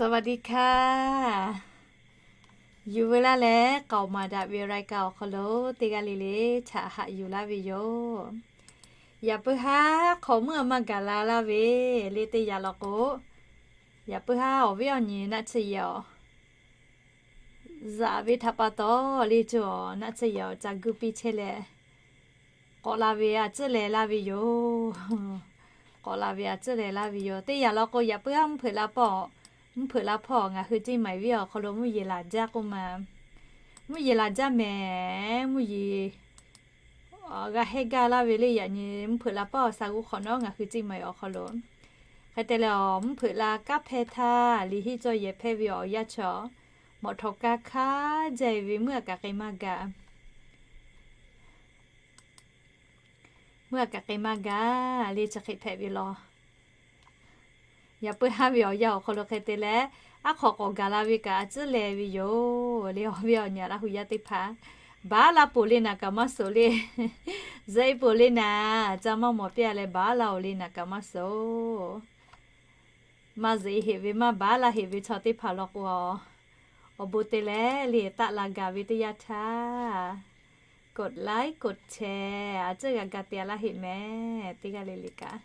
สวัสดีค่ะ Yuˬ veu laˇ leh k'aoˍ maˍ daꞈ ve รายการ awˬ hk'aw lo teˇ g'aˇ le le htaꞈ haꞈ yuˬ laˇ ve yoˬ. Yaꞈ puiˉ haˉ hk'awꞈ meuˇ a maˇ gaˬ la laˇ ve le teˇ yanˇ law k'o, yaꞈ puiˉ haˉ awˬ viˉ awˬ nyi naˆ tsuhˇ yehˬ awˬ zaꞈ ve htaꞈ pa taw le cawˬ naˆ tsuhˇ yehˬ awˬ ca guˇ piˇ chehˇ leh, k'awꞈ la ve a tcuhˉ leh laˇ ve yoˬ. K'awꞈ la ve a tcuhˉ leh laˇ ve yoˬ. Teˇ yanˇ law k'o, yaꞈ puiˉ haˉ mvuhˇ hpeuꞈ la pawˆ, mvuhˇ hpeuꞈ la hpawˇ ngaˬ hui teˇ maˬ viˉ awˬ hk'aw lo mvuhˇ yeˬ laˬ jaˇ k'oˆ ma. Mvuhˇ yeˬ laˬ jaˇ mehˍ, mvuhˇ yeˬ g'a hehˇ gaˇ laˇ ve le. Yaꞈ nyi mvuhˇ hpeuꞈ la pawˆ sa g'uˇ hk'awꞈ nawˉ ngaˬ hui teˇ maˬ awˬ hk'aw lo hk'e te leh, mvuhˇ hpeuꞈ la kaˉ hpehˇ htaˇ, liꞈ henˇ cawˇ yehˬ hpehˇ ve awˬ yanˇ chaw, mawꞈ htawꞈ kaˇ hkaˇ jaˇ ve meuˇ a kaꞈ k'ai maˇ gaˬ. Meuˇ a kaꞈ k'ai maˇ gaˬ le, chi hk'e hpehꞈ ve law. Yaꞈ puiˉ haˉ ve awˬ yanˇ awˬ hk'aw lo hk'e te leh, aˉ hk'awꞈ k'awꞈ gaˬ la ve kaꞈ a tcuhˉ leh ve yoˬ le. Awˬ viˉ awˬ nyi Laˇ hu yaˇ teˇ hpaˍ, baˉ laˇ poˬ le naˍ kaꞈ maˇ suhˍ le. Zeꞈ e poˬ le naˍ, ca maˇ mawˬ piˇ a leh baˉ laˇ oˬ le naˍ kaꞈ maˇ suhˍ. Maˇ zeꞈ e heꞈ ve maˇ baˉ laˇ heꞈ ve chaw teˇ hpaˍ law k'o, awˬ bon te leh le taˆ la gaˬ ve teˇ yanˇ htaˇ, กดไลค์ กดแชร์ a tcuhˉ g'a ga te a laˇ heꞈ mehˍ. Teˇ g'aˇ le le kaꞈ,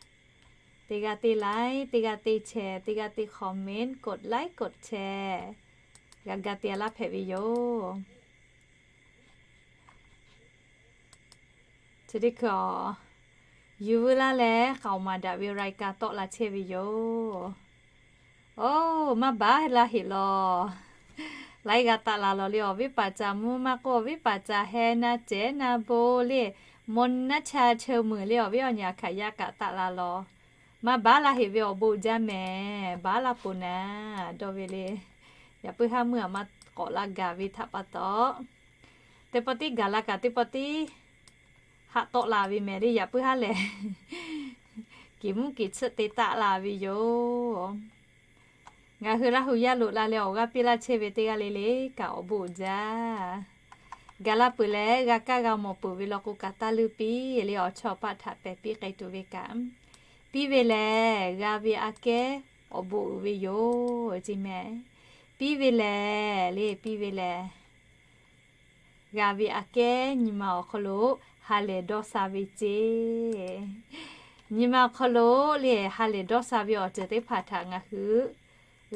teˇ g'aˇ teˇ like, teˇ g'aˇ teˇ share, teˇ g'aˇ teˇ comment, กดไลค์ กดแชร์ g'a ga te a laˇ hpehꞈ ve yoˬ. Chi teˇ hkui a, yuˬ veu laˇ leh k'aoˍ maˍ daꞈ ve รายการ tawˆ la chehˇ ve yoˬ. Oˇ, maˇ baˉ laˇ heꞈ law. Laiˉ g'a taˆ la law le. Awˬ viˉ paˍ ca mvuhˇ maˇ k'oˆ, awˬ viˉ paˍ ca heh na cehˉ na bon le, mvuhˇ naˆ cha cheu meuˬ le, awˬ viˉ awˬ nyi a hkaꞈ yaˇ kaꞈ taˆ la law. Maˇ baˉ laˇ heꞈ ve awˬ bon uiˍ jaˇ mehˍ. Baˉ laˇ poˬ naˍ dawˇ ve le. Yaꞈ puiˉ haˉ meuˇ a maˇ k'awꞈ la gaˬ ve htaꞈ pa taw, teˇ pawˆ tiˉ gaˬ la kaꞈ teˇ pawˆ tiˉ haꞈ tawˆ la ve mehˍ le. Yaꞈ puiˉ haˉ lehˬ, kiˬ mvuhˇ kiˬ tsuhˆ te taˆ la ve yoˬ. Ngaˬ hui Laˇ hu yaˇ loꞈ la leh awˬ g'aˇ piˇ laˇ chehˇ ve teˇ g'aˇ le le kaꞈ awˬ bon uiˍ jaˇ. Gaˬ la peuˬ leh g'a kaˇ g'a mawˬ peuˬ ve law k'o, kaꞈ taˇ leuˇ piˇ le. Awˬ chawˇ awˬ paˆ htaꞈ pehˬ piˇ k'ai tuˬ ve kaꞈ, piˇ ve lehˬ g'a ve aꞈ kehˉ awˬ bon uiˍ ve yoˬ ceˇ mehˍ. Piˇ ve lehˬ le, piˇ ve lehˬ g'a ve aꞈ kehˉ nyi ma awˬ hk'aw lo ha lehˬ dawˇ sha ve ceˇ. Nyi ma awˬ hk'aw lo le ha lehˬ dawˇ sha ve awˬ ceuˬ teˇ hpaˍ htaꞈ ngaˬ hui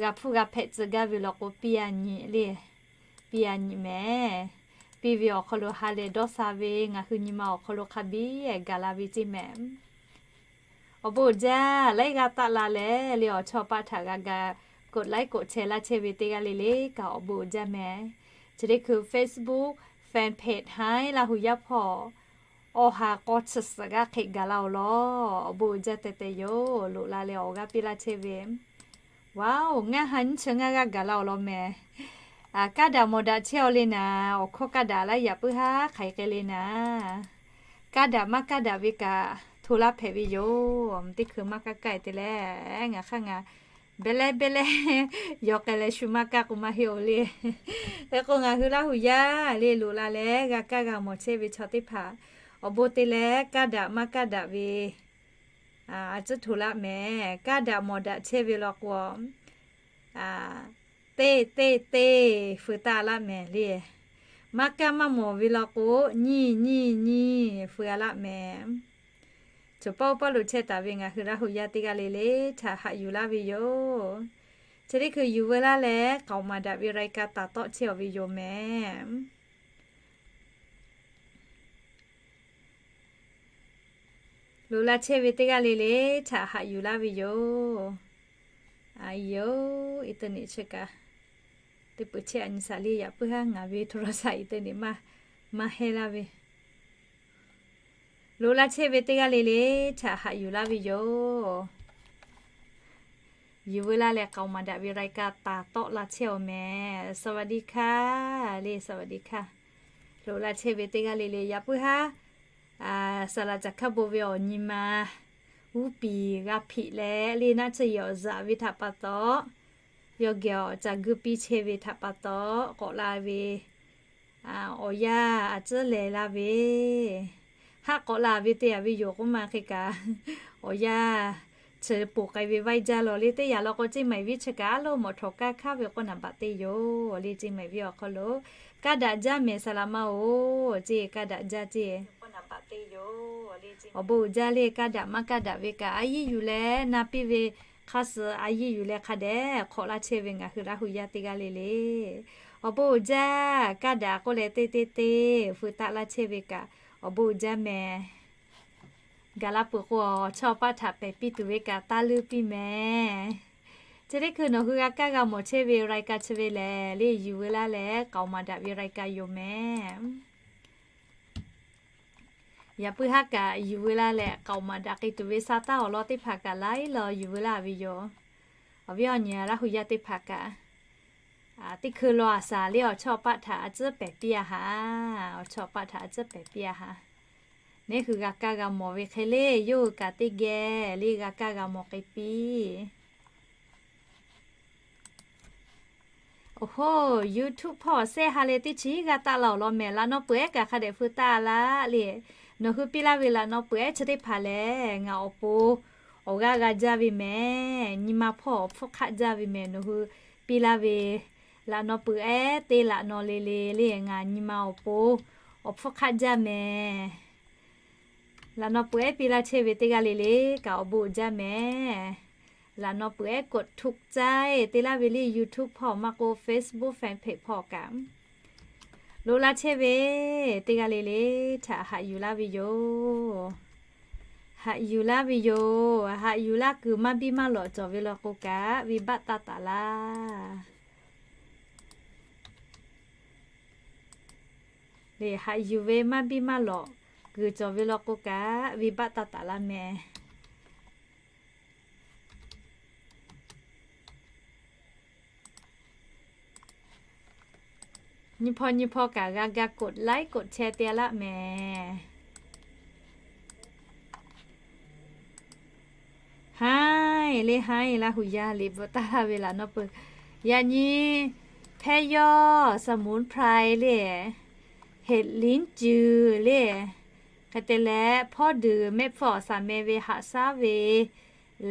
g'a hpuˇ g'a hpehꞈ tcuh gaˇ ve law k'o, piˇ a nyi le, piˇ a nyi mehˍ. Piˇ ve awˬ hk'aw lo ha lehˬ dawˇ sha ve ngaˬ hui nyi ma awˬ hk'aw lo hk'a biˇ gaˬ la ve ceˇ mehˍ. Awˬ bon uiˍ jaˇ. Laiˉ g'aˇ taˆ la leh le, awˬ chawˇ awˬ paˆ htaꞈ g'a ga กดไลค์ กดแชร์ laˇ chehˇ ve teˇ g'aˇ le le kaꞈ awˬ bon uiˍ jaˇ mehˍ. Chi teˇ hkui Facebook fan page haiˉ Laˇ hu yaˇ hpawˇ awˬ ha k'aw chi suhˍ g'aˇ hk'e gaˬ la oˬ law. Awˬ bon uiˍ jaˇ tehꞈ tehꞈ yoˬ. Loꞈ la leh awˬ g'aˇ piˇ laˇ chehˇ ve. Waˬ oˬ, ngaˇ ha nyiˇ chi ngaˇ g'aˇ gaˬ la oˬ law mehˍ. Kaˇ daꞈ mawˬ daꞈ chehˇ aw le naˍ, awˬ hkawˇ kaˇ daꞈ laˇ yaꞈ puiˉ haˉ hk'aˬ hk'e le naˍ. Kaˇ daꞈ maˇ kaˇ daꞈ ve kaꞈ hto laˇ hpehꞈ ve yoˬ. Teˇ hkui maˇ kaˇ kaˇ te leh, ngaˬ hk'aˇ ngaˬ beh leh beh leh yawˬ k'ai leh shu maˇ kaˇ k'o maˇ heˆ oˬ le. Hk'e k'o ngaˬ hui Laˇ hu yaˇ le loꞈ la leh g'a kaˇ g'a mawˬ chehˇ ve chaw teˇ hpaˍ, awˬ bon te leh kaˇ daꞈ maˇ kaˇ daꞈ ve a tcuhˉ hto laˇ mehˍ. Kaˇ daꞈ mawˬ daꞈ chehˇ ve law k'o, teˇ teˇ teˇ feu taˆ laˇ mehˍ le. Maˇ kaˇ maˇ mawˬ ve law k'o, nyiˇ nyiˇ nyiˇ feu a laˇ mehˍ. Cawˬ pawˆ pawˆ lo chehˇ taˍ ve ngaˬ hui Laˇ hu yaˇ teˇ g'aˇ le le htaꞈ haꞈ yuˬ laˇ ve yoˬ. Chi teˇ hkui yuˬ veu laˇ leh k'aoˍ maˍ daꞈ ve รายการ taˍ tawˆ chehˇ aw ve yoˬ mehˍ. Loꞈ la chehˇ ve teˇ g'aˇ le le htaꞈ haꞈ yuˬ laˇ ve yoˬ. A yoˬ, internet chi kaꞈ teˇ peuˬ chehˇ a nyi shaˍ le. Yaꞈ puiˉ haˉ ngaˬ ve โทรศัพท์ internet maˇ maˇ hehˇ laˇ ve. Loꞈ la chehˇ ve teˇ g'aˇ le le htaꞈ haꞈ yuˬ laˇ ve yoˬ. Yuˬ veu laˇ leh k'aoˍ maˍ daꞈ ve รายการ taˍ tawˆ la chehˇ aw mehˍ. สวัสดีค่ะ le, สวัสดีค่ะ. Loꞈ la chehˇ ve teˇ g'aˇ le le yaꞈ puiˉ haˉ saˍ laꞈ caˬ hkaˇ bon ve awˬ nyi ma g'uˇ piˍ g'a hpiꞈ leh le naˆ tsuhˇ yehˬ awˬ zaꞈ ve htaꞈ pa taw, yawˇ geh awˬ ca guˇ piˇ chehˇ ve htaꞈ pa taw, k'awꞈ la ve awˬ yanˇ a tcuhˉ lehˬ laˇ ve, haˆ k'awꞈ la ve te a ve yoˬ k'oˆ ma hk'e kaꞈ, awˬ yanˇ Chi ponˬ k'ai ve vaiˇ jaˇ law le teˇ yanˇ law k'o, ceˇ maiˍ viˉ chi kaꞈ a loˉ mawˬ htawnˍ kaˇ hk'aˇ ve k'oˆ naˍ baꞈ teˇ yoˬ le. Ceˇ maiˍ viˉ awˬ hk'aw lo kaˇ daꞈ jaˇ mehˍ saˍ laꞈ ma-oˬ, ceˇ kaˇ daꞈ jaˇ ceˇ. Awˬ bon uiˍ jaˇ le, kaˇ daꞈ maˇ kaˇ daꞈ ve kaꞈ a yiˇ yuˬ leh na piˇ ve hk'a suh a yiˇ yuˬ leh hk'a dehꞈ hk'awꞈ laˇ chehˇ ve ngaˬ hui Laˇ hu yaˇ teˇ g'aˇ le le. Awˬ bon uiˍ jaˇ, kaˇ daꞈ k'oˆ leh teˇ teˇ teˇ feu taˆ laˇ chehˇ ve kaꞈ awˬ bon uiˍ jaˇ mehˍ. Gaˬ la peuˬ k'o, awˬ chawˇ paˆ htaꞈ pehˬ piˇ tuˬ ve kaꞈ taˇ leuˇ piˇ mehˍ. Chi teˇ hkui nawˬ hui g'a kaˇ g'a mawˬ chehˇ ve รายการ chi ve lehˬ le, yuˬ veu laˇ leh k'aoˍ maˍ daꞈ ve รายการ yoˬ mehˍ. Yaꞈ puiˉ haˉ kaꞈ yuˬ veu laˇ leh k'aoˍ maˍ daꞈ k'ai tuˬ ve sa taˇ awˬ lawn teˇ hpaˍ kaꞈ laiˉ law yuˬ veu laˇ ve yoˬ. Awˬ viˉ awˬ nyi Laˇ hu yaˇ teˇ hpaˍ kaꞈ teˇ hkui law a shaˍ le awˬ chawˇ paˆ htaꞈ a tcuhˉ pehˬ piˇ a haˍ. Awˬ chawˇ paˆ htaꞈ a tcuhˉ pehˬ piˇ a haˍ. Neˇ hui g'a kaˇ g'a mawˬ ve hk'e le, yawˇ hui kaꞈ teˇ geh le g'a kaˇ g'a mawˬ k'ai piˇ. Oˬ hoˉ, YouTube hpawˇ share ha leh teˇ chi g'a taˆ la awˬ lawn mehˍ. Laꞈ naw peuˬ ehˉ kaꞈ hk'a dehꞈ feu taˆ laˇ le. Nawˬ hui piˇ laˇ ve laꞈ naw peuˬ ehˉ chi teˇ hpaˍ lehˬ, ngaˬ awˬ pon awˬ g'aˇ g'a jaˇ ve mehˍ. Nyi ma hpawˇ awˬ hpfuhˇ hk'aˆ jaˇ ve mehˍ. Nawˬ hui piˇ laˇ ve laꞈ naw peuˬ ehˉ teˇ laꞈ naw le le le ngaˬ nyi ma awˬ pon awˬ hpfuhˇ hk'aˆ jaˇ mehˍ. Laꞈ naw peuˬ ehˉ piˇ laˇ chehˇ ve teˇ g'aˇ le le kaꞈ awˬ bon uiˍ jaˇ mehˍ. Laꞈ naw peuˬ ehˉ กดถูกใจ te laˇ ve le YouTube hpawˇ maˇ k'o Facebook fanpage hpawˇ kaꞈ loꞈ laˇ chehˇ ve teˇ g'aˇ le le htaꞈ haꞈ yuˬ laˇ ve yoˬ. Haꞈ yuˬ laˇ ve yoˬ. Haꞈ yuˬ laˇ kuiˬ maˇ biˇ maˇ lawꞈ cawˬ ve law k'o kaꞈ venˇbaˆ taˇ taˍ laˇ. Lehˬ, haꞈ yuˬ ve maˇ biˇ maˇ lawꞈ kuiˬ cawˬ ve law k'o kaꞈ venˇbaˆ taˇ taˍ laˇ mehˍ. Nyi hpawˇ nyi hpawˇ kaꞈ g'a ga กดไลค์ กดแชร์ te laˇ mehˍ. Haiˬ le haiˬ, Laˇ hu yaˇ liꞈ bvuhꞈ taˍ laˇ ve laꞈ naw peuˬ. Yaꞈ nyi hpehˇ yawˇ สมุนไพร le, เห็ดหลินจือ le, hk'e te leh hpawˇ duiˬ mehˆ hpfuhˇ awˬ shaˍ meh ve haꞈ shaˉ ve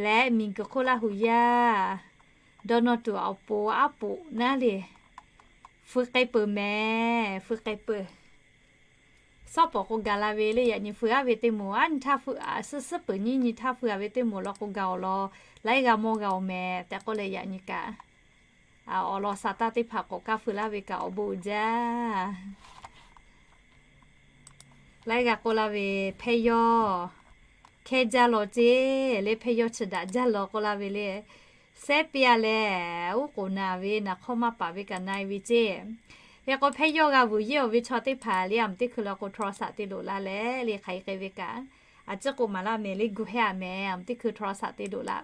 leh miˬguiˬ hk'oˆ Laˇ hu yaˇ dawˇ nawˇ tuˬ awˬ pon aˉ poꞈ naˉ le, feu k'ai peuˬ mehˍ, feu k'ai peuˬ. Suhˉ pawˍ k'o gaˬ la ve le, yaꞈ nyi feu aˉ ve teˇ moˍ, aˉ nyi htaˇ feu, suhˉ suhˉ peuˬ nyiˇ nyi htaˇ feu a ve teˇ moˍ law k'o gaˬ awˬ lawn laiˉ g'a mawˇ g'a oˬ mehˍ tehꞈ k'oˆ leh yaꞈ nyi kaꞈ awˬ lawn sa taˇ teˇ hpaˍ k'awꞈ kaˇ feu laˇ ve kaꞈ awˬ bon uiˍ jaˇ. Laiˉ g'a k'oˆ laˇ ve hpehˇ yawˇ hkehˇ jaˇ law ceˇ le, hpehˇ yawˇ chi daꞈ jaˇ law k'oˆ laˇ ve le. Sehˉ piˇ a leh, uˉ k'oˍ naˍ ve naˍ hk'awˇ maˇ paˍ ve kaꞈ na e ve ceˇ. Hk'e k'o hpehˇ yawˇ g'a vuiˬ yeˇ awˬ ve chaw teˇ hpaˍ le, a meuꞈ teˇ hkui law k'o โทรศัพท์ te loꞈ la leh le hk'aˬ hk'e k'ai ve kaꞈ a ciˉ k'oˆ maˍ laˇ mehˍ le, gu hehˇ a mehˍ, a meuꞈ teˇ hkui โทรศัพท์ te loꞈ la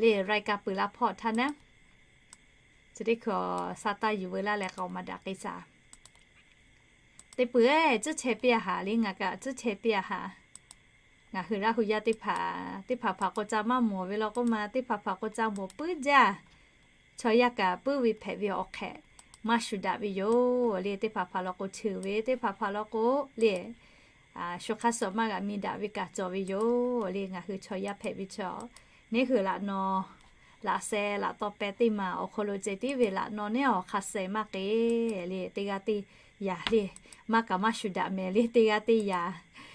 le รายการ peuˬ laˇ hpawˇ htaˇ naˉ. Chi teˇ hkui sa taˇ yuˬ veu laˇ leh k'aoˍ maˍ daꞈ k'ai shaˍ. Teˇ peuˬ ehˉ tcuhˉ chehˇ piˇ a haˍ le, ngaˬ kaꞈ tcuhˉ chehˇ piˇ a haˍ. Ngaˬ hui Laˇ hu yaˇ teˇ hpaˍ, teˇ hpaˍ hpaˍ k'o ca maˇ mawˬ ve law k'oˆ ma, teˇ hpaˍ hpaˍ k'o ca mawˬ puiˉ jaˇ. Chaw yaˇ kaꞈ puiˉ ve hpehꞈ ve awˬ hk'ehꞈ maˇ shuˍ daꞈ ve yoˬ le. Teˇ hpaˍ hpaˍ law k'o cheuˬ ve, teˇ hpaˍ hpaˍ law k'o le shu hk'aˇ suh maˇ g'a mi daꞈ ve kaꞈ cawˬ ve yoˬ le. Ngaˬ hui chaw yaˇ hpehꞈ ve chaw, neˇ hui laꞈ naw laꞈ sheh laꞈ taw peh teˇ maˬ awˬ hk'aw lo ceh tiˉ ve laꞈ naw neˉ awˬ hk'a sheh maˇ k'e le, teˇ g'aˇ teˇ yanˇ le, maˇ kaꞈ maˇ shuˍ daꞈ mehˍ le, teˇ g'aˇ teˇ yanˇ.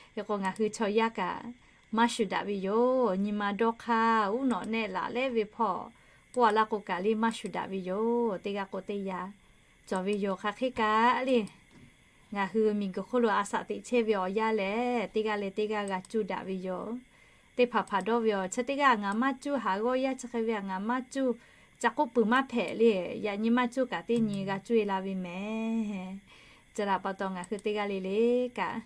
Hk'e k'o ngaˬ hui chaw yaˇ kaꞈ maˇ shuˍ daꞈ ve yoˬ. Nyi ma dawˇ hk'aˇ uˉ nawꞈ nehˆ laꞈ lehˉ ve hpawˇ k'oˆ a laˇ k'o kaꞈ le maˇ shuˍ daꞈ ve yoˬ. Teˇ g'aˇ k'o teˇ yanˇ cawˬ ve yoˬ. Hk'aˬ hk'e kaꞈ le ngaˬ hui miˬguiˬ hk'oˆ lo a shaꞈ teꞈ chehˇ ve awˬ yanˇ lehˬ, teˇ g'aˇ leh teˇ g'aˇ g'a cuˇ daꞈ ve yoˬ. Teˇ hpaˍ hpaˍ dawˇ ve awˬ chi teˇ g'aˇ ngaˬ maˇ cuˇ, haˍ g'awˇ yaˇ chi hk'e ve a ngaˬ maˇ cuˇ, ca k'oˆ peuˬ maˇ hpehꞈ le. Yaꞈ nyi maˇ cuˇ kaꞈ teˇ nyi g'a cuˇ e la ve mehˍ. Chi htaꞈ pa taw ngaˬ hui teˇ g'aˇ le le kaꞈ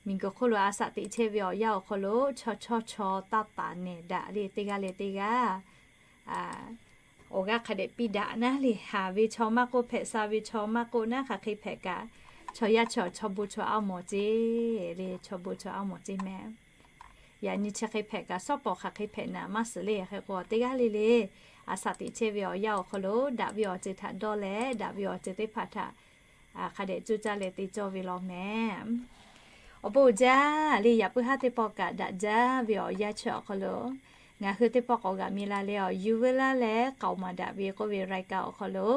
miˬguiˬ hk'oˆ lo a shaꞈ teꞈ chehˇ ve awˬ yanˇ awˬ hk'aw lo chaw chaw chaw taˇ taˍ nehˬ daꞈ le, teˇ g'aˇ leh teˇ g'aˇ awˬ g'aˇ hk'a dehꞈ piˇ daꞈ naˉ le. Haˍ ve chaw maˇ k'oˆ, hpehꞈ sha ve chaw maˇ k'oˆ naˉ, hk'aˬ hk'e hpehꞈ kaꞈ chaw yaˇ chaw, chaw bon chaw a mawˬ ceˇ le, chaw bon chaw a mawˬ ceˇ mehˍ. Yaꞈ nyi chi hk'e hpehꞈ kaꞈ, suhˉ pawˍ hk'aˬ hk'e hpehꞈ naˍ maˇ shiˍ le. Hk'e k'o teˇ g'aˇ le le a shaꞈ teꞈ chehˇ ve awˬ yanˇ awˬ hk'aw lo daꞈ ve awˬ ceuˬ htaꞈ dawˇ leh, daꞈ ve awˬ ceuˬ teˇ hpaˍ htaꞈ hk'a dehꞈ cuˇ caˇ leh te cawˇ ve law mehˍ. Awˬ bon uiˍ jaˇ le, yaꞈ puiˉ haˉ teˇ pawˆ kaꞈ daꞈ jaˇ ve awˬ yanˇ chi awˬ hk'aw lo Ngaˬ hui teˇ pawˆ k'awꞈ g'aꞈ mi la leh, awˬ yuˬ veu laˇ leh k'aoˍ maˍ daꞈ ve k'oˆ ve รายการ awˬ hk'aw lo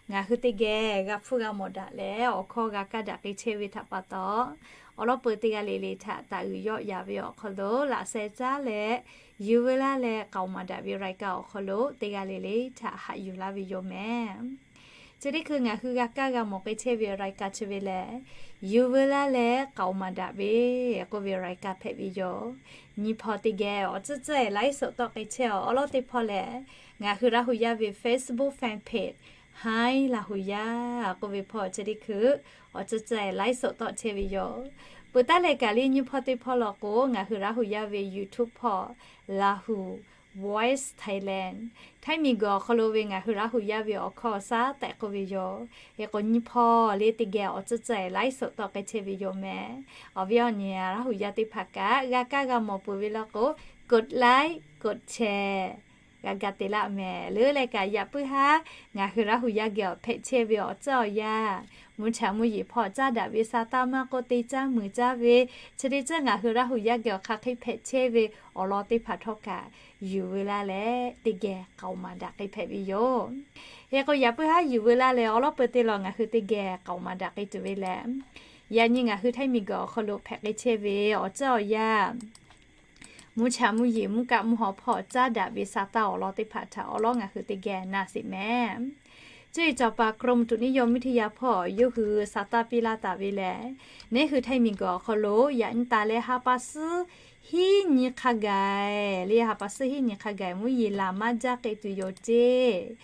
ngaˬ hui teˇ geh g'a hpfuhˇ g'a mawˬ daꞈ leh, awˬ hkawˇ g'a kaˇ daꞈ k'ai chehˇ ve htaꞈ pa taw, awˬ lawn peuˬ teˇ g'aˇ le le htaꞈ taˍ uiˍ yawˆ yaˍ ve awˬ hk'aw lo laꞈ sheh caˉ leh, yuˬ veu laˇ leh k'aoˍ maˍ daꞈ ve รายการ awˬ hk'aw lo teˇ g'aˇ le le htaꞈ haꞈ yuˬ laˇ ve yoˬ mehˍ. Chi teˇ hkui ngaˬ hui g'a kaˇ g'a mawˬ k'ai chehˇ ve รายการ chi ve lehˬ, yuˬ veu laˇ leh k'aoˍ maˍ daꞈ ve k'oˆ ve รายการ hpehꞈ ve yoˬ. Nyi hpawˇ teˇ geh awˬ tcuhˉ tcuhˉ laiˉ soꞈ tawˆ k'ai chehˇ awˬ lawn teˇ hpawˇ lehˬ, ngaˬ hui Laˇ hu yaˇ ve Facebook fan page Haiˉ Laˇ hu yaˇ k'oˆ ve hpawˇ chi teˇ hkui awˬ tcuhˉ tcuhˉ laiˉ soꞈ tawˆ chehˇ ve yoˬ. Peuˬ taˉ leh kaꞈ le nyi hpawˇ teˇ hpawˇ law k'o, ngaˬ hui Laˇ hu yaˇ ve YouTube hpawˇ Lahu Voice Thailand, Htaiˇ miˬguiˬ awˬ hk'aw lo ve ngaˬ hui Laˇ hu yaˇ ve awˬ hkawˇ shaˉ tehꞈ k'oˆ ve yoˬ. Hk'e k'o nyi hpawˇ le teˇ geh awˬ tcuhˉ tcuhˉ laiˉ soꞈ tawˆ k'ai chehˇ ve yoˬ mehˍ. Awˬ viˉ awˬ nyi Laˇ hu yaˇ teˇ hpaˍ kaꞈ g'a kaˇ g'a mawˬ peuˬ ve law k'o, กดไลค์ กดแชร์ g'a ga te laˇ mehˍ. Leuˉ leh kaꞈ yaꞈ puiˉ haˉ ngaˬ hui Laˇ hu yaˇ geh awˬ hpehꞈ chehˇ ve awˬ tcuhˉ awˬ yanˇ, mvuhˇ cha mvuhˇ yeˬ hpawˇ caˉ daꞈ ve sa taˇ maˇ k'oˆ, teˇ caˉ meuˬ caˇ ve, chi teˇ ceuˬ ngaˬ hui Laˇ hu yaˇ geh awˬ hk'aˬ hk'e hpehꞈ chehˇ ve awˬ lawn teˇ hpaˍ htawˇ kaꞈ yuˬ veu laˇ leh teˇ geh k'aoˍ maˍ daꞈ k'ai hpehꞈ ve yoˬ. Hk'e k'o yaꞈ puiˉ haˉ yuˬ veu laˇ leh awˬ lawn peuˬ teˇ lawn ngaˬ hui teˇ geh k'aoˍ maˍ daꞈ k'ai tuˬ ve lehˬ, yaꞈ nyi ngaˬ hui Htaiˇ miˬguiˬ awˬ hk'aw lo hpehꞈ k'ai chehˇ ve awˬ tcuhˉ awˬ yanˇ, mvuhˇ cha mvuhˇ yeˬ mvuhˇ kaˆ mvuhˇ haw hpawˇ caˉ daꞈ ve sa taˇ awˬ lawn teˇ hpaˍ htaꞈ awˬ lawn ngaˬ hui teˇ geh na sheˍ mehˍ. Cuˇ yiˍ cawˬ paˍ กรมอุตุนิยมวิทยา hpawˇ yawˇ hui sa taˇ piˇ laˇ taˍ ve lehˬ, neˉ hui Htaiˇ miˬguiˬ awˬ hk'aw lo yaꞈ nyi taˍ leh ha pa suhˉ hiˉ nyi hk'a gaˬ le, ha pa suhˉ hiˉ nyi hk'a gaˬ mvuhˇ yeˬ laˬ maˇ jaˇ k'ai tuˬ yoˬ ceˇ.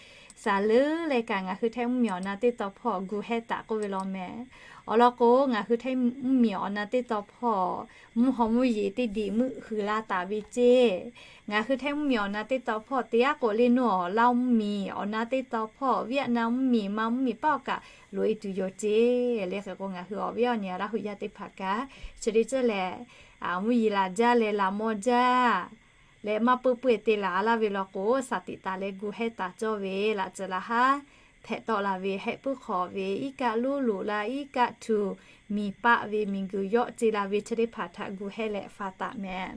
Saˍ leuˉ leh kaꞈ ngaˬ hui Htaiˇ mvuhˇmiˬ awˬ na teˇ taw hpawˇ gu hehˇ taˍ k'oˆ ve law mehˍ. Awˬ lawn k'o, ngaˬ hui Htaiˇ mvuhˇmiˬ awˬ na teˇ taw hpawˇ mvuhˇ haw mvuhˇ yeˬ teˇ diˬ meuˆ huiˍ la taˍ ve ceˇ. Ngaˬ hui Htaiˇ mvuhˇmiˬ awˬ na teˇ taw hpawˇ teˇ g'aˇ k'o le naw, Laoˇ mvuhˇmiˬ awˬ na teˇ taw hpawˇ Vietnam mvuhˇmiˬ, Manˇ mvuhˇmiˬ paˆ awˬ kaꞈ loꞈ e tuˬ yoˬ ceˇ. Le hk'e k'o ngaˬ hui awˬ viˉ awˬ nyi Laˇ hu yaˇ teˇ hpaˍ kaꞈ chi teˇ ceuˬ lehˬ, mvuhˇ yeˬ laˬ jaˇ leh laˬ maw jaˇ leh maˇ peuˇ peuˇ te laˬ laˇ ve law k'o, shaˍ tiꞈ taˍ leh gu hehˇ taˍ cawˇ ve laꞈ ceuˬ laˬ haˉ hpehꞈ tawˆ la ve, hehˆ puiˉ hk'awꞈ ve, iˉ kaˆ loˉ loꞈ la, iˉ kaˆ htuꞈ miˬ paˆ ve, miˬguiˬ yawˆ ce la ve chi teˇ hpaˍ htaꞈ gu hehˇ leh fa taˍ mehˍ.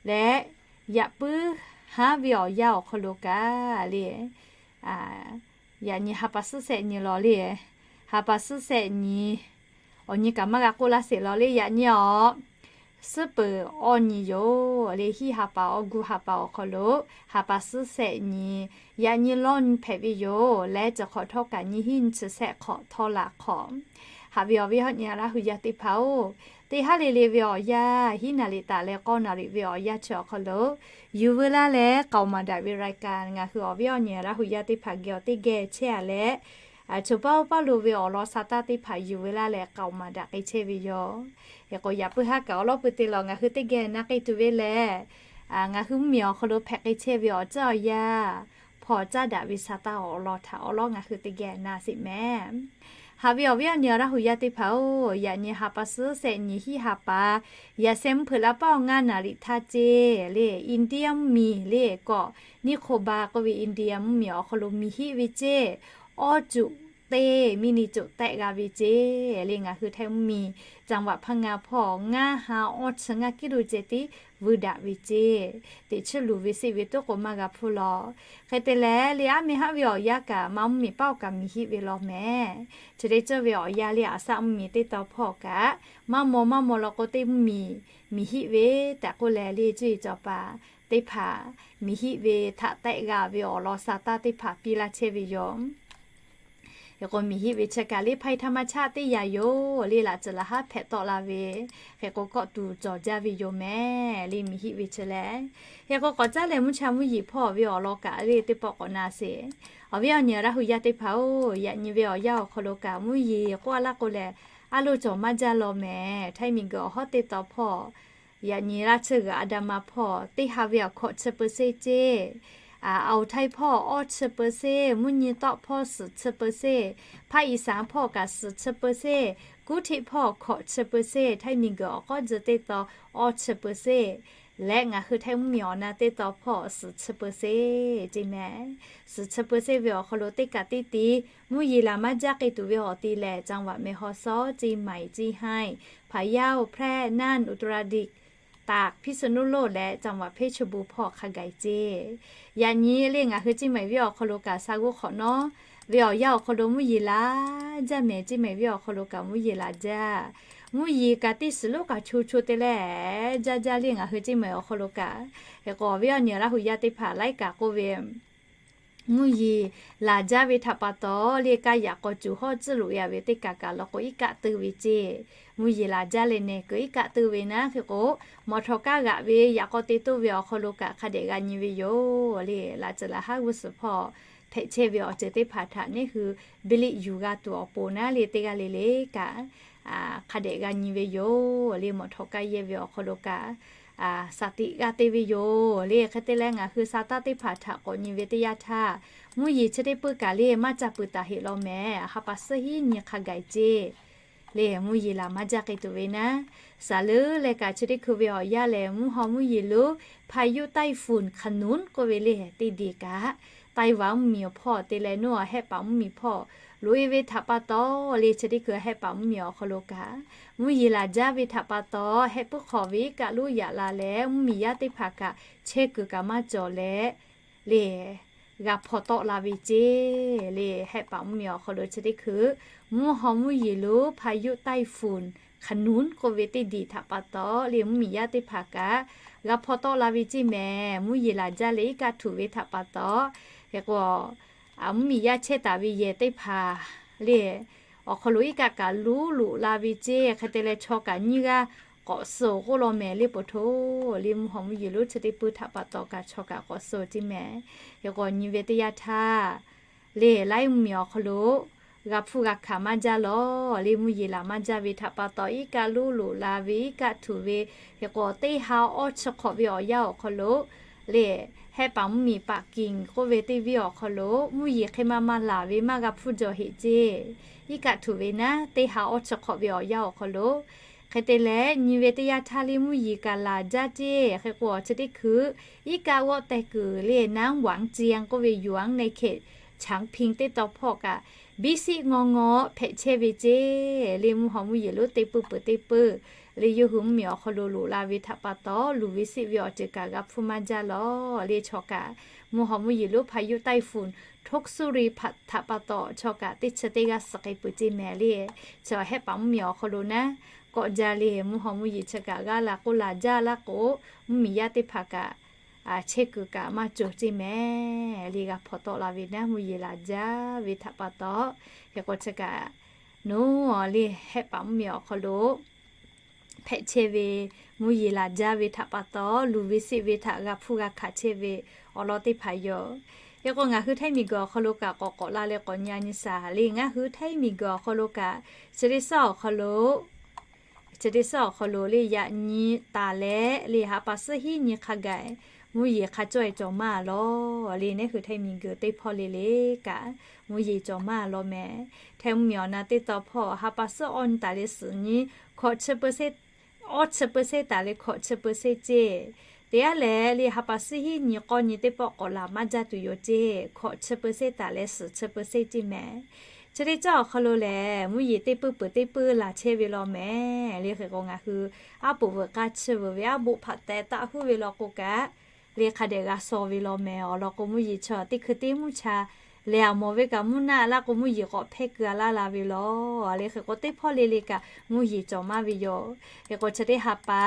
Leh yaꞈ puiˉ haˉ ve awˬ yanˇ awˬ hk'aw lo kaꞈ le, yaꞈ nyi ha pa suhˉ shehˆ nyi law le, ha pa suhˉ shehˆ nyi, awˬ nyi kaꞈ maˇ g'a k'oˆ laˇ sheˍ law le. Yaꞈ nyi awˬ suhˉ peuˬ awˬ nyi yoˬ le, hiˉ ha pa awˬ gu ha pa awˬ hk'aw lo ha pa suhˉ shehˆ nyi, yaꞈ nyi lawˇ nyi hpehꞈ ve yoˬ. Leh cawˬ hk'awꞈ htawˇ kaꞈ nyi hiˉ nyi chi shehˆ hk'awꞈ htawˇ laˬ hk'awꞈ. Haꞈ ve awˬ viˉ awˬ nyi Laˇ hu yaˇ teˇ hpaˍ-oˬ, teˇ haˉ le le ve awˬ yanˇ hiˉ naˍ riˍ taˍ leh k'awˇ naˍ riˍ ve awˬ yanˇ chi awˬ hk'aw lo yuˬ veu laˇ leh k'aoˍ maˍ daꞈ ve รายการ ngaˬ hui awˬ viˉ awˬ nyi Laˇ hu yaˇ teˇ hpaˍ geh awˬ teˇ geh chehˇ a leh, choˬ paˇ oˇ paˇ lo ve awˬ lawn sa taˇ teˇ hpaˍ yuˬ veu laˇ leh k'aoˍ maˍ daꞈ k'ai chehˇ ve yoˬ. Hk'e k'o yaꞈ puiˉ haˉ kaꞈ awˬ lawn pui te lawˬ ngaˬ hui teˇ geh na k'ai tuˬ ve lehˬ, ngaˬ hui mvuhˇmiˬ awˬ hk'aw lo hpehꞈ k'ai chehˇ ve awˬ tcuhˉ awˬ yanˇ hpawˇ caˉ daꞈ ve sa taˇ awˬ lawn htaꞈ awˬ lawn ngaˬ hui teˇ geh na sheˍ mehˍ. Haꞈ ve awˬ viˉ awˬ nyi Laˇ hu yaˇ teˇ hpaˍ-oˬ, yaꞈ nyi ha pa suhˉ shehˆ nyi hiˉ ha pa, yaꞈ sheh mvuhˇ hpeuꞈ la paˆ awˬ ngaˇ naˍ riˍ htaˇ ceˇ le, India mvuhˇmiˬ le k'awꞈ, Nicobar k'oˆ ve India mvuhˇmiˬ awˬ hk'aw lo miˬ hiˆ ve ceˇ, awˇ cuꞈ teˇ miˇ ni cuꞈ tehˆ g'a ve ceˇ le. Ngaˬ hui Htaiˇ mvuhˇmiˬ จังหวัดพังงา hpawˇ ngaˇ ha awˇ chi ngaˇ กิโล ceh tiˉ vuiˇ daꞈ ve ceˇ. Teꞈ chiˇ luˬ ve seˆ ve toˉ k'o maˇ g'a hpuˇ law. Hk'e te leh le aˉ meh haˉ ve awˬ yanˇ kaꞈ Manˇ mvuhˇmiˬ paˆ awˬ kaꞈ miˬ hiˆ ve law mehˍ. Chi teˇ ceuˬ ve awˬ yanˇ le Aˍsaˆ mvuhˇmiˬ teˇ taw hpawˇ kaꞈ maˇ maw maˇ maw law k'o teˇ mvuhˇmiˬ miˬ hiˆ ve tehꞈ k'oˆ leh le cuˇ yiˍ cawˬ paˍ teˇ hpaˍ miˬ hiˆ ve htaꞈ tehˆ g'a ve awˬ lawn sa taˇ teˇ hpaˍ piˇ laˇ chehˇ ve yoˬ. Hk'e k'o miˬ hiˆ ve chi kaꞈ le ภัยธรรมชาติ teˇ yanˇ yoˬ le, laꞈ ceuˬ laˬ haˉ hpehꞈ tawˆ la ve, hk'e k'o kawˆ tuˬ cawˬ jaˇ ve yoˬ mehˍ le miˬ hiˆ ve chi lehˬ. Hk'e k'o k'awꞈ caˉ leh mvuhˇ cha mvuhˇ yeˬ hpawˇ ve awˬ lawn kaꞈ le teˇ pawˆ k'awꞈ na sheˍ. Awˬ viˉ awˬ nyi Laˇ hu yaˇ teˇ hpaˍ-oˬ, yaꞈ nyi ve awˬ yanˇ awˬ hk'aw lo kaꞈ mvuhˇ yeˬ k'oˆ a laˇ k'o lehˬ, a loˍ cawˬ maˇ jaˇ law mehˍ. Htaiˇ miˬguiˬ awˬ hawˉ teˇ taw hpawˇ yaꞈ nyi laˇ chi g'uiˬ a da ma hpawˇ teˇ ha ve awˬ hkawꞈ chi เปอร์เซ็นต์ ceˇ, Aoˬ Htaiˇ hpawˇ awˇ chi เปอร์เซ็นต์, mvuhˇ nyi tawˆ hpawˇ suhˍ chi เปอร์เซ็นต์, Hpaˇ Iˍsaˍ hpawˇ kaꞈ suhˍ chi เปอร์เซ็นต์, Kuˇ Hteˆ hpawˇ hkawꞈ chi เปอร์เซ็นต์, Htaiˇ miˬguiˬ awˬ k'awˇ ji teˇ taw awˇ chi เปอร์เซ็นต์, leh ngaˬ hui Htaiˇ mvuhˇmiˬ awˬ na teˇ taw hpawˇ suhˍ chi เปอร์เซ็นต์ ceˇ mehˍ. Suhˍ chi เปอร์เซ็นต์ ve awˬ hk'aw lo teˇ kaꞈ teˇ tiˉ mvuhˇ yeˬ laˬ maˇ jaˇ k'ai tuˬ ve awˬ ti lehˬ, จังหวัดแม่ฮ่องสอน ceˇ, เชียงใหม่ ceˇ, เชียงราย Phayao, Phrae, Nan, Uttarakhand ตาก พิษณุโลก leh จังหวัดเพชรบูรณ์ hpawˇ hk'a gaˬ ceˇ. Yaꞈ nyi le ngaˬ hui Ceˇ mehˍ venˇ awˬ hk'aw lo kaꞈ sha g'oˇ hk'awꞈ nawˉ ve awˬ yanˇ awˬ hk'aw lo mvuhˇ yeˬ laˬ jaˇ mehˍ. Ceˇ mehˍ venˇ awˬ hk'aw lo kaꞈ mvuhˇ yeˬ laˬ jaˇ. Mvuhˇ yeˬ kaꞈ teˇ shiˍ lonˉ kaꞈ cho cho te leh jaˇ jaˇ le ngaˬ hui Ceˇ mehˍ awˬ hk'aw lo kaꞈ. Hk'e k'o awˬ viˉ awˬ nyi Laˇ huˍ yaˇ teˇ hpaˍ laiˉ kaꞈ k'oˆ ve, mvuhˇ yeˬ laˬ jaˇ ve htaꞈ pa taw le kaˇ yaꞈ k'aw cuˬ hawˉ tcuhˉ loꞈ e a ve teˇ kaˬ kaꞈ law k'o iˉ kaˆ teu ve ceˇ. Mvuhˇ yeˬ laˬ jaˇ leh nehˬ kuiˬ iˉ kaˆ teu ve naˉ hk'e k'o, mawˬ htawnˍ kaˇ g'aꞈ ve yaꞈ k'aw te toˇ ve awˬ hk'aw lo kaꞈ hk'a dehꞈ g'a nyi ve yoˬ le. Laꞈ tcuhˍ laꞈ haˉ g'uˇ suhˍ hpawˇ hpehꞈ chehˇ ve awˬ ceuˬ teˇ hpaˍ htaꞈ neˉ hui biˇ liˆ yuˬ g'a tuˬ awˬ pon naˉ le teˇ g'aˇ le le kaꞈ hk'a dehꞈ g'a nyi ve yoˬ le. Mawˬ htawnˍ kaˇ yehˇ ve awˬ hk'aw lo kaꞈ saˍ tiꞈ g'a te ve yoˬ le. Hk'e te leh ngaˬ hui sa taˇ teˇ hpaˍ htaꞈ k'awꞈ nyi ve teˇ yanˇ htaˇ, mvuhˇ yeˬ chi teˇ puiˇ kaꞈ le maˇ ca peuˬ taˍ heꞈ law mehˍ. Ha pa suhˉ hiˉ nyi hk'a gaˬ ceˇ le mvuhˇ yeˬ laˬ maˇ jaˇ k'ai tuˬ ve naˉ, saˍ leuˉ leh kaꞈ chi teˇ hkui ve awˬ yanˇ lehˬ mvuhˇ haw mvuhˇ yeˬ lonˉ พายุไต้ฝุ่นขนุน k'oˆ ve le teˇ deˬ kaꞈ, Taiwan mvuhˇmiˬ awˬ hpawˇ te leh nawˉ Hehˆ paˍ mvuhˇmiˬ hpawˇ loꞈ e ve htaꞈ pa taw le chi teˇ hkui Hehˆ paˍ mvuhˇmiˬ awˬ hk'aw lo kaꞈ mvuhˇ yeˬ laˬ jaˇ ve htaꞈ pa taw Hehˆ puiˉ hk'awꞈ ve iˉ kaˆ lonˉ yaꞈ la leh mvuhˇmiˬ yaˇ teˇ hpaˍ kaꞈ chehˇ kuiˬ kaꞈ maˇ cawˬ leh le g'a hpaw tawˆ la ve ceˇ le. Hehˆ paˍ mvuhˇmiˬ awˬ hk'aw lo chi teˇ hkui mvuhˇ haw mvuhˇ yeˬ lonˉ พายุไต้ฝุ่นขนุน k'oˆ ve teˇ deˬ htaꞈ pa taw le mvuhˇmiˬ yaˇ teˇ hpaˍ kaꞈ g'a hpaw tawˆ la ve ceˇ mehˍ. Mvuhˇ yeˬ laˬ jaˇ leh iˉ kaˆ htuꞈ ve htaꞈ pa taw hk'e k'o mvuhˇmiˬ yaˇ chehˇ taˍ ve yehˬ teˇ hpaˍ le awˬ hk'aw lo iˉ kaˆ kaꞈ luˉ loꞈ la ve ceˇ. Hk'e te leh chaw kaꞈ nyiˇ g'aˇ k'awꞈ suh k'oˆ law mehˍ le po hto le mvuhˇ haw mvuhˇ yeˬ lonˉ chi teˇ puiˇ htaꞈ pa taw kaꞈ chaw kaꞈ k'awꞈ suh ceˇ mehˍ. Hk'e k'o nyi ve teˇ yanˇ htaˇ le laiˉ mvuhˇmiˬ awˬ hk'aw lo g'a hpfuhˇ g'a hkanˍ maˇ jaˇ lawˬ le mvuhˇ yeˬ laˬ maˇ jaˇ ve htaꞈ pa taw iˉ kaˆ lonˉ loꞈ la ve iˉ kaˆ htuꞈ ve hk'e k'o teˇ ha awˇ chi hk'awꞈ ve awˬ yanˇ awˬ hk'aw lo le Hehˆ paˍ mvuhˇmiˬ ปักกิ่ง k'oˆ ve teˇ venˇ awˬ hk'aw lo mvuhˇ yeˬ hk'e maˇ maˇ laˬ ve maˇ g'a hpfuhˇ jaw heꞈ ceˇ. Iˉ kaˆ htuꞈ ve naˉ teˇ ha awˇ chi hk'awꞈ ve awˬ yanˇ awˬ hk'aw lo hk'e te leh nyi ve teˇ yanˇ htaˇ le mvuhˇ yeˬ kaꞈ laˬ jaˇ ceˇ. Hk'e k'o chi teˇ hkui iˉ kaˆ g'awˆ teh kuiˬ le น้ำหวานเจียง k'oˆ ve หยวนในเขตฉางพิง teˇ taw hpawˇ kaꞈ biˇ siˆ ngaw ngaw hpehꞈ chehˇ ve ceˇ le mvuhˇ haw mvuhˇ yeˬ lonˉ teˇ puiˇ peuˬ teˇ puiˇ le yawˇ hui mvuhˇmiˬ awˬ hk'aw lo loꞈ la ve htaꞈ pa taw luˬ ve siˆ ve awˬ ceuˬ kaꞈ g'a hpfuhˇ maˇ jaˇ lawˬ le chaw kaꞈ mvuhˇ haw mvuhˇ yeˬ lonˉ พายุไต้ฝุ่นทกสุริพันธ์ htaꞈ pa taw chaw kaꞈ teˇ chi teˇ g'aˇ suh k'ai peuˬ ceˇ mehˍ le. Chi Hehˆ paˍ mvuhˇmiˬ awˬ hk'aw lo naˉ kawˆ jaˇ le mvuhˇ haw mvuhˇ yeˬ chi kaꞈ g'a la k'oˆ laˬ jaˇ laˇ k'o mvuhˇmiˬ yaˇ teˇ hpaˍ kaꞈ chehˇ kuiˬ kaꞈ maˇ cawˬ ceˇ mehˍ le g'a hpaw tawˆ la ve naˉ mvuhˇ yeˬ laˬ jaˇ ve htaꞈ pa taw hk'e k'o chi kaꞈ nawˉ le Hehˆ paˍ mvuhˇmiˬ awˬ hk'aw lo hpehꞈ chehˇ ve mvuhˇ yeˬ laˬ jaˇ ve htaꞈ pa taw luˬ ve siˆ ve htaꞈ g'a hpfuhˇ g'a hkanˍ chehˇ ve awˬ lawn teˇ hpaˍ yoˬ. Hk'e k'o ngaˬ hui Htaiˇ miˬguiˬ awˬ hk'aw lo kaꞈ k'awꞈ k'awꞈ la leh k'awꞈ nyi nyi shaˍ le ngaˬ hui Htaiˇ miˬguiˬ awˬ hk'aw lo kaꞈ chi teˇ suhˉ awˬ hk'aw lo chi teˇ suhˉ awˬ hk'aw lo le yaꞈ nyi taˍ leh le ha pa suhˉ hiˉ nyi hk'a gaˬ mvuhˇ yeˬ hk'a cawˇ e cawˬ maˇ lawˬ le neˉ hui Htaiˇ miˬguiˬ teˇ hpawˇ le le kaꞈ mvuhˇ yeˬ cawˬ maˇ lawˬ mehˍ. Htaiˇ mvuhˇmiˬ awˬ na teˇ taw hpawˇ ha pa suhˉ awˇ nyi taˍ leh suhˍ nyi hkawꞈ chi peu se awˇ chi peu se taˍ leh hkawꞈ chi peu se ceˇ. Teˇ g'aˇ lehˬ le ha pa suhˉ hiˉ nyi k'awˇ nyi teˇ pawˆ k'awꞈ laˬ maˇ jaˇ tuˬ yoˬ ceˇ. Hkawꞈ chi peu se taˍ leh suhˍ chi peu se ceˇ mehˍ. Chi teˇ cawˇ awˬ hk'aw lo lehˬ mvuhˇ yeˬ teˇ puiˇ peuˬ teˇ puiˇ laˬ chehˇ ve law mehˍ le hk'e k'o ngaˬ hui aˉ poꞈ veuꞈ k'aˇ chi veuꞈ ve aˉ boˆ hpaꞈ teh taˆ huˉ ve law k'o kaꞈ le hk'a dehꞈ g'a shaw ve law mehˍ. Awˬ lawn k'o mvuhˇ yeˬ chaw teˇ hkui teˇ mvuhˇ cha lehˬ a mawˬ ve kaꞈ mvuhˇ naˆ laˇ k'o mvuhˇ yeˬ k'awꞈ hpehˇ keu a laˇ la ve law le hk'e k'o teˇ hpawˇ le le kaꞈ mvuhˇ yeˬ cawˬ maˇ ve yoˬ. Hk'e k'o chi teˇ ha pa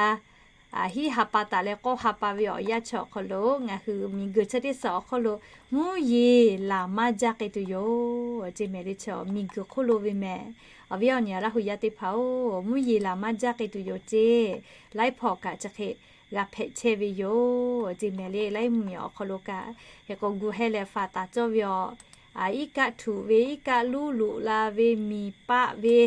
hiˉ ha pa taˍ leh k'awˇ ha pa ve awˬ yanˇ chi awˬ hk'aw lo ngaˬ hui miˬguiˬ chi teˇ suhˍ awˬ hk'aw lo mvuhˇ yeˬ laˬ maˇ jaˇ k'ai tuˬ yoˬ ceˇ mehˍ le. Chi miˬguiˬ hk'oˆ lo ve mehˍ. Awˬ viˉ awˬ nyi Laˇ huˍ yaˇ teˇ hpaˍ-oˬ, mvuhˇ yeˬ laˬ maˇ jaˇ k'ai tuˬ yoˬ ceˇ. Laiˉ hpawˇ kaꞈ chi hk'e g'a hpehꞈ chehˇ ve yoˬ ceˇ mehˍ le. Laiˉ mvuhˇmiˬ awˬ hk'aw lo kaꞈ hk'e k'o gu heh leh faˍ taˍ cawˇ ve awˬ iˉ kaˆ htuꞈ ve iˉ kaˆ luˉ loꞈ la ve miˬ paˆ ve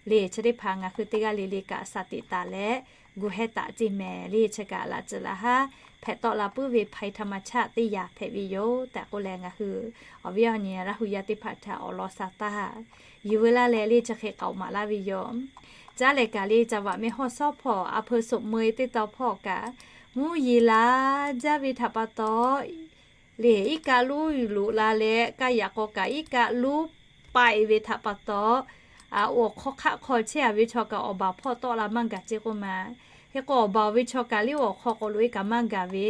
le chi teˇ hpaˍ ngaˬ hui teˇ g'aˇ le le kaꞈ shaˍ tiꞈ taˍ leh gu heh taˍ ceˇ mehˍ le. Chi kaꞈ laꞈ tcuhˍ laꞈ haˉ hpehꞈ tawˆ la puiˉ ve ภัยธรรมชาติ teˇ yanˇ hpehꞈ ve yoˬ tehꞈ k'oˆ leh ngaˬ hui awˬ viˉ awˬ nyi Laˇ huˍ yaˇ teˇ hpaˍ htaꞈ awˬ lawn shaˍ taˍ yuˬ veu laˇ leh le chi hk'e k'aoˍ maˍ laˇ ve yoˬ. Caˉ lehˬ kaꞈ le ca vaꞈ meh hawˇ shawˉ hpawˇ a hpeu soꞈ meu e teˇ taw hpawˇ kaꞈ mvuhˇ yeˬ laˬ jaˇ ve htaꞈ pa taw le iˉ kaˆ lonˉ loꞈ la leh kaˇ yaꞈ k'aw kaꞈ iˉ kaˆ lonˉ paˆ e ve htaꞈ pa taw awˬ hk'aw hk'aˆ hk'aw chehˇ a ve chaw kaꞈ awˬ baˬ hpawˇ tawˆ la maˇ gaˬ ceˇ k'oˆ ma. Hk'e k'o awˬ baˬ ve chaw kaꞈ liˇ awˬ hk'aw k'o lo iˉ kaꞈ maˇ gaˬ ve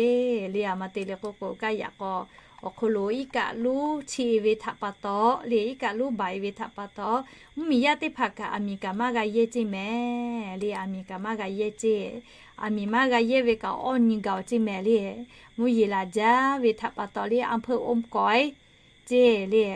le. A ma te le k'o k'o kaˇ yaꞈ k'aw awˬ hk'aw lo iˉ kaˆ luˉ chi ve htaꞈ pa taw le, iˉ kaˆ luˉ baˬ ve htaꞈ pa taw, mvuhˇmiˬ yaˇ teˇ hpaˍ kaꞈ aˬ miˍ kaꞈ maˇ g'a yehˇ ceˇ mehˍ le. Aˬ miˍ kaꞈ maˇ g'a yehˇ ceˇ. Aˬ miˍ maˇ g'a yehˇ ve kaꞈ awˇ nyi gaˬ-oˬ ceˇ mehˍ le. Mvuhˇ yeˬ laˬ jaˇ ve htaꞈ pa taw le, อำเภออมก๋อย ceˇ le.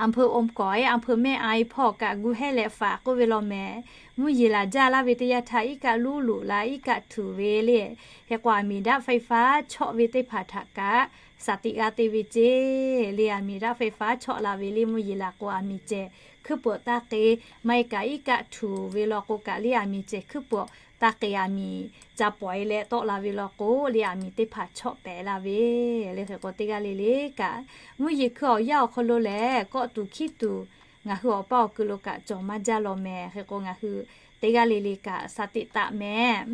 อำเภออมก๋อย อำเภอแม่อาย hpawˇ kaꞈ gu hehˉ leh faˍ k'oˆ ve law mehˍ. Mvuhˇ yeˬ laˬ jaˇ laˇ ve teˇ yanˇ htaˇ iˉ kaˆ luˉ loꞈ la iˉ kaˆ htuꞈ ve le. Hk'e k'o aˬ miˍ ดับไฟฟ้า chawˆ ve teˇ hpaˍ htaꞈ kaꞈ สติ g'a te ve ceˇ le. Aˬ miˍ ดับไฟฟ้า chawˆ la ve le mvuhˇ yeˬ laˬ k'o aˬ miˍ cehˬ hkuiˉ puiˍ taˇ k'e, maˇ heˆ kaꞈ iˉ kaˆ htuꞈ ve law k'o kaꞈ le aˬ miˍ cehˬ hkuiˉ puiˍ taˇ k'e aˬ miˍ ca pawˍ e leh tawˆ la ve law k'o le aˬ miˍ teˇ hpaˍ chawˆ pehˍ la ve le. Hk'e k'o teˇ g'aˇ le le kaꞈ mvuhˇ yeˬ hkui awˬ yanˇ awˬ hk'aw lo lehˬ kawˆ tuˬ hkiˉ tuˬ ngaˬ hui awˬ paˇ awˬ ku lo kaꞈ cawˬ maˇ jaˇ law mehˍ. Hk'e k'o ngaˬ hui teˇ g'aˇ le le kaꞈ สติ taˆ mehˍ.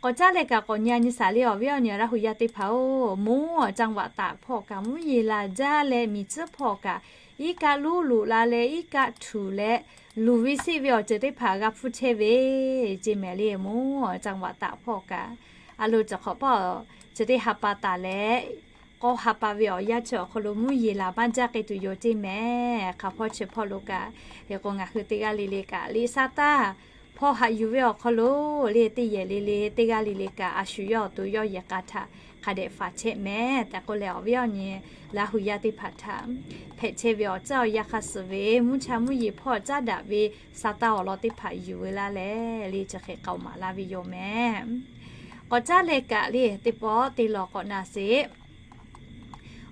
K'awꞈ caˉ leh kaꞈ k'awꞈ nyi a nyi shaˍ le awˬ viˉ awˬ nyi Laˇ huˍ yaˇ teˇ hpaˍ-oˬ, mvuhˇ จังหวัดตาก hpawˇ kaꞈ mvuhˇ yeˬ laˬ jaˇ leh miˬ tcuhˉ hpawˇ kaꞈ iˉ kaˆ luˉ loꞈ la leh iˉ kaˆ htuꞈ leh luˬ ve seˆ ve awˬ ceuˬ teˇ hpaˍ g'a hpfuhˇ chehˇ ve ceˇ mehˍ le. Mvuhˇ จังหวัดตาก hpawˇ kaꞈ a lo cawˬ hk'awꞈ paˇ awˬ ceuˬ teˇ ha pa taˍ leh k'awˇ ha pa ve awˬ yanˇ chi awˬ hk'aw lo mvuhˇ yeˬ laˬ maˇ jaˇ k'ai tuˬ yoˬ ceˇ mehˍ. Hk'aˬ hpawˇ chi hpawˇ lo kaꞈ hk'e k'o ngaˬ hui teˇ g'aˇ le le kaꞈ liꞈ sa taˇ hpawˇ haꞈ yuˬ ve awˬ hk'aw lo le teˇ yehˬ le le teˇ g'aˇ le le kaꞈ a shu yawˇ awˬ to yawˇ yehˬ k'a htaꞈ hk'a dehꞈ faˍ chehˇ mehˍ tehꞈ k'oˆ leh awˬ viˉ awˬ nyi Laˇ huˍ yaˇ teˇ hpaˍ htaꞈ hpehꞈ chehˇ ve awˬ caˇ awˬ yanˇ hk'a suhˍ ve mvuhˇ cha mvuhˇ yeˬ hpawˇ caˉ daꞈ ve sa taˇ awˬ lawn teˇ hpaˍ yuˬ ve laˇ leh le chi hk'e k'aoˍ maˍ laˇ ve yoˬ mehˍ. K'awꞈ caˉ leh kaꞈ le teˇ pawˆ teˇ lawˬ k'awꞈ na sheˍ.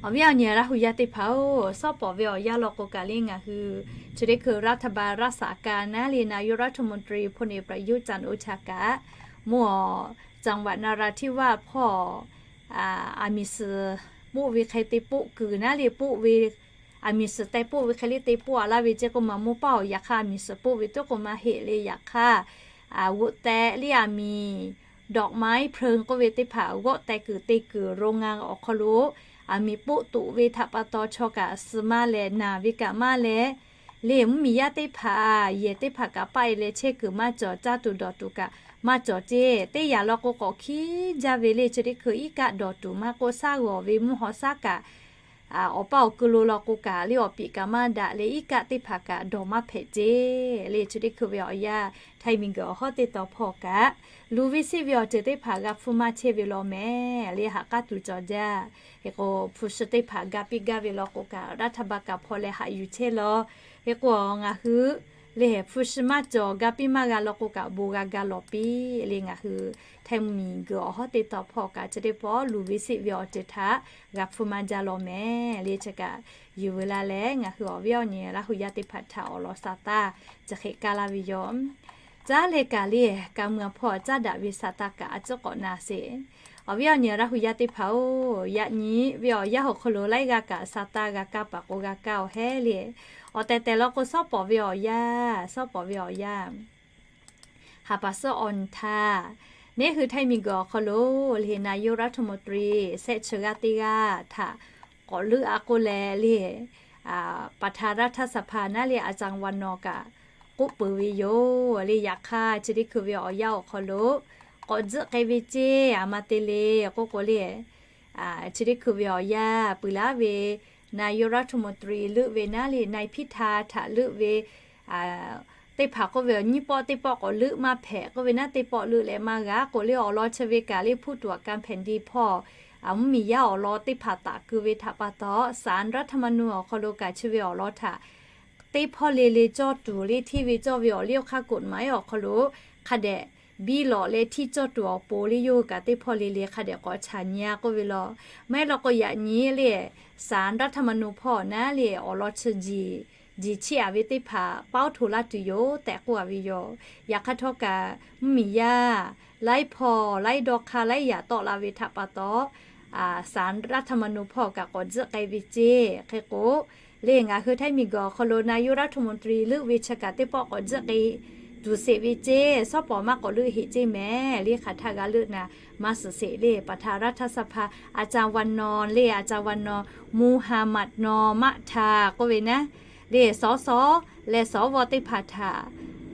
Awˬ viˉ awˬ nyi Laˇ huˍ yaˇ teˇ hpaˍ-oˬ, shawˉ pawˍ ve awˬ yanˇ law k'o kaꞈ le ngaˬ hui chi teˇ hkui รัฐบาลรักษาการ naˉ le นายกรัฐมนตรี พลเอกประยุทธ์ จันทร์โอชา kaꞈ mvuhˇ awˬ จังหวัดนราธิวาส hpawˇ aˬ miˍ suhˍ poˆ ve hk'e te poˆ kuiˬ naˉ le poˆ ve aˬ miˍ suhˍ teh poˆ ve hk'e le te poˆ a laˇ ve ceˇ k'oˆ maˬ mawˇ paˇ-oˬ. Yaꞈ hk'aˇ aˬ miˍ suhˍ poˆ ve teˇ k'o maˇ heˆ le. Yaꞈ hk'aˇ อาวุธ teh le aˬ miˍ ดอกไม้เพลิง k'oˆ ve teˇ hpaˍ g'awˆ teh kuiˬ te kuiˬ โรงงาน awˬ hk'aw lo aˬ miˍ poˆ toꞈ ve htaꞈ pa taw chaw kaꞈ suh maˇ leh naˬ ve kaꞈ maˇ leh le mvuhˇ miˬ yaˇ teˇ hpaˍ yehˬ teˇ hpaˍ kaꞈ paˆ e leh chehˇ kuiˬ maˇ cawˬ, caˇ tuˬ dawˬ tuˬ kaꞈ maˇ cawˬ ceˇ. Teˇ yanˇ law k'o k'awꞈ hkiˉ jaˇ ve le chi teˇ hkui iˉ kaˆ dawˬ tuˬ maˇ k'oˆ, shaˉ g'awˬ ve mvuhˇ haw shaˉ kaꞈ awˬ paˇ awˬ ku lo law k'o kaꞈ le awˬ piˍ kaꞈ maˇ daꞈ leh iˉ kaˆ teˇ hpaˍ kaꞈ dawˬ maˇ hpehꞈ ceˇ le. Chi teˇ hkui ve awˬ yanˇ htaiˇ miˬ guiˬ awˬ hawˉ teˇ taw hpawˇ kaꞈ luˬ ve seˆ ve awˬ ceuˬ teˇ hpaˍ g'a hpfuhˇ maˇ chehˇ ve law mehˍ le. Haꞈ k'aˉ tuˬ cawˬ jaˇ. Hk'e k'o hpu shi teˇ hpaˍ ga piˇ gaˇ ve law k'o kaꞈ รัฐบาล kaꞈ hpaw leh haꞈ yuˬ chehˇ law. Hk'e k'o ngaˬ hui le hpu shi maˇ cawˬ ga piˇ maˇ g'a law k'o kaꞈ bon g'a ga lawˬ piˇ le. Ngaˬ hui htaiˇ miˬ guiˬ awˬ hawˉ teˇ taw hpawˇ kaꞈ chi teˇ pawˆ luˬ ve seˆ ve awˬ ceuˬ htaꞈ g'a hpfuhˇ maˇ jaˇ law mehˍ le. Chi kaꞈ yuˬ ve laˇ leh ngaˬ hui awˬ viˉ awˬ nyi Laˇ huˍ yaˇ teˇ hpaˍ htaꞈ awˬ lawn sa taˇ chi hk'e kaˇ laˇ ve yoˬ. Caˉ leh kaꞈ le ka mui a hpawˇ caˉ daꞈ ve sa taˇ kaꞈ a ciˉ k'awꞈ na sheˍ. Awˬ viˉ awˬ nyi Laˇ huˍ yaˇ teˇ hpaˍ-oˬ, yaꞈ nyi ve awˬ yanˇ awˬ hk'aw lo laiˉ g'aˇ kaꞈ sa taˇ g'a kaˇ paˍ k'o g'a kaˇ-oˬ hehˉ le. Awˬ tehˬ tehˬ law k'o shawˉ pawˍ ve awˬ yanˇ, shawˉ pawˍ ve awˬ yanˇ haˍ paˍ suhˉ awˬ nyi htaˇ, neˉ hui htaiˇ miˬ guiˬ awˬ hk'aw lo le นายกรัฐมนตรี shehˆ chi g'aˇ teˇ g'aˇ htaꞈ k'awꞈ leuˆ a k'oˆ leh le ประธานรัฐสภา naˉ le อาจารย์วันนอร์ kaꞈ k'oˆ peuˬ ve yoˬ le. Yaꞈ hk'aˇ chi teˇ hkui ve awˬ yanˇ awˬ hk'aw lo k'awꞈ tzuhˆ k'ai ve ceˇ a ma te le k'oˆ k'o le chi teˇ hkui ve awˬ yanˇ peuˬ laˇ ve นายกรัฐมนตรี leuˆ ve naˉ le นายพิธา htaꞈ leuˆ ve teˇ hpaˍ k'oˆ ve awˬ nyiˇ pawˆ teˇ pawˆ k'awꞈ leuˆ maˇ hpehꞈ k'oˆ ve naˉ teˇ pawˆ leuˆ leh maˇ g'a k'o le awˬ lawn chi ve kaꞈ le ผู้ตรวจการแผ่นดิน hpawˇ mvuhˇmiˬ yaˇ awˬ lawn teˇ hpaˍ taˍ keu ve htaꞈ pa taw ศาลรัฐธรรมนูญ awˬ hk'aw lo kaꞈ chi ve awˬ lawn htaꞈ teˇ hpawˇ le le cawˇ tuˬ le hteˇ ve cawˇ ve awˬ liˇ awˬ hk'aˇ กฎหมาย awˬ hk'aw lo hk'a dehꞈ biˇ lawꞈ leh htiˇ cawˇ tuˬ awˬ pon le yawˇ hui kaꞈ teˇ hpawˇ le le hk'a dehꞈ k'awꞈ chaꞈ nyi a k'oˆ ve law. Maˇ heˆ law k'o yaꞈ nyi le ศาลรัฐธรรมนูญ hpawˇ naˉ le awˬ lawn chi jiˬ jiˬ chiˇ aꞈ ve teˇ hpaˍ pawˇ htoꞈ laˇ tuˬ yoˬ tehꞈ k'oˆ a ve yoˬ. Yaꞈ hk'aˇ htawˇ kaꞈ mvuhˇmiˬ yaˇ laiˉ hpawˇ laiˉ dawˇ hk'aˇ laiˉ yaꞈ tawˆ la ve htaꞈ pa taw ศาลรัฐธรรมนูญ hpawˇ kaꞈ k'awꞈ tzuhˆ k'ai ve ceˇ. Hk'e k'o le ngaˬ hui htaiˇ miˬ guiˬ awˬ hk'aw lo นายกรัฐมนตรี leuˆ ve chi kaꞈ teˇ pawˆ k'awꞈ tzuhˆ k'ai tuˬ sheˍ ve ceˇ. Shawˉ pawˍ maˇ k'awꞈ leuˆ heꞈ ceˇ mehˍ le. Hk'aˬ htaˇ g'a leuˆ naˍ maˇ suhˍ sheˍ le ประธานรัฐสภา อาจารย์วันนอร์ le อาจารย์วันนอร์ Muhammad Noor Mathar k'oˆ ve naˉ le สส leh สว teˇ hpaˍ htaꞈ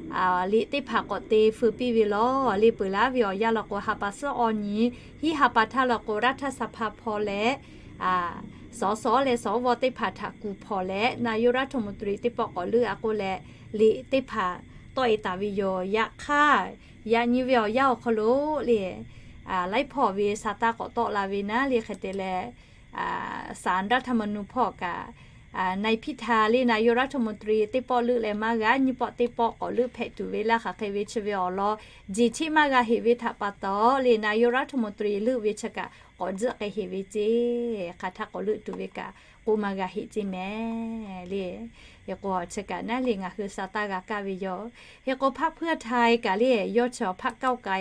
liꞈ teˇ hpaˍ k'awꞈ te feu piˇ ve lawˬ le. Peuˬ laˇ ve awˬ yanˇ law k'o, ha pa suhˉ awˬ nyi hiˉ ha pa htaˇ law k'o, รัฐสภา hpawˇ leh สส leh สว teˇ hpaˍ htaꞈ kuˬ hpawˇ leh นายกรัฐมนตรี teˇ pawˆ k'awꞈ leuˆ a k'oˆ leh, liꞈ teˇ hpaˍ tawˆ e taˍ ve yoˬ. Yaꞈ hk'aˇ, yaꞈ nyi ve awˬ yanˇ awˬ hk'aw lo le, laiˉ hpawˇ ve sa taˇ k'awꞈ tawˆ la ve naˉ le. Hk'e te leh, ศาลรัฐธรรมนูญ hpawˇ kaꞈ, นายพิธา le นายกรัฐมนตรี teˇ pawˆ leuˆ leh maˇ g'a, nyiˇ pawˆ teˇ pawˆ k'awꞈ leuˆ hpehꞈ tuˬ ve laˇ hk'aˬ hk'e ve chi ve awˬ lawn jeˬ cheˆ maˇ g'a heꞈ ve htaꞈ pa taw le, นายกรัฐมนตรี leuˆ ve chi kaꞈ k'awꞈ tzuhˆ k'ai heꞈ ve ceˇ. Hk'aˬ htaˇ k'awꞈ leuˆ tuˬ ve kaꞈ k'oˆ maˇ g'a heꞈ ceˇ mehˍ le. Hk'e k'o chi kaꞈ naˉ le ngaˬ hui sa taˇ g'a kaˇ ve yoˬ. Hk'e k'o พรรคเพื่อไทย kaꞈ le yawˇ chi พรรคก้าวไกล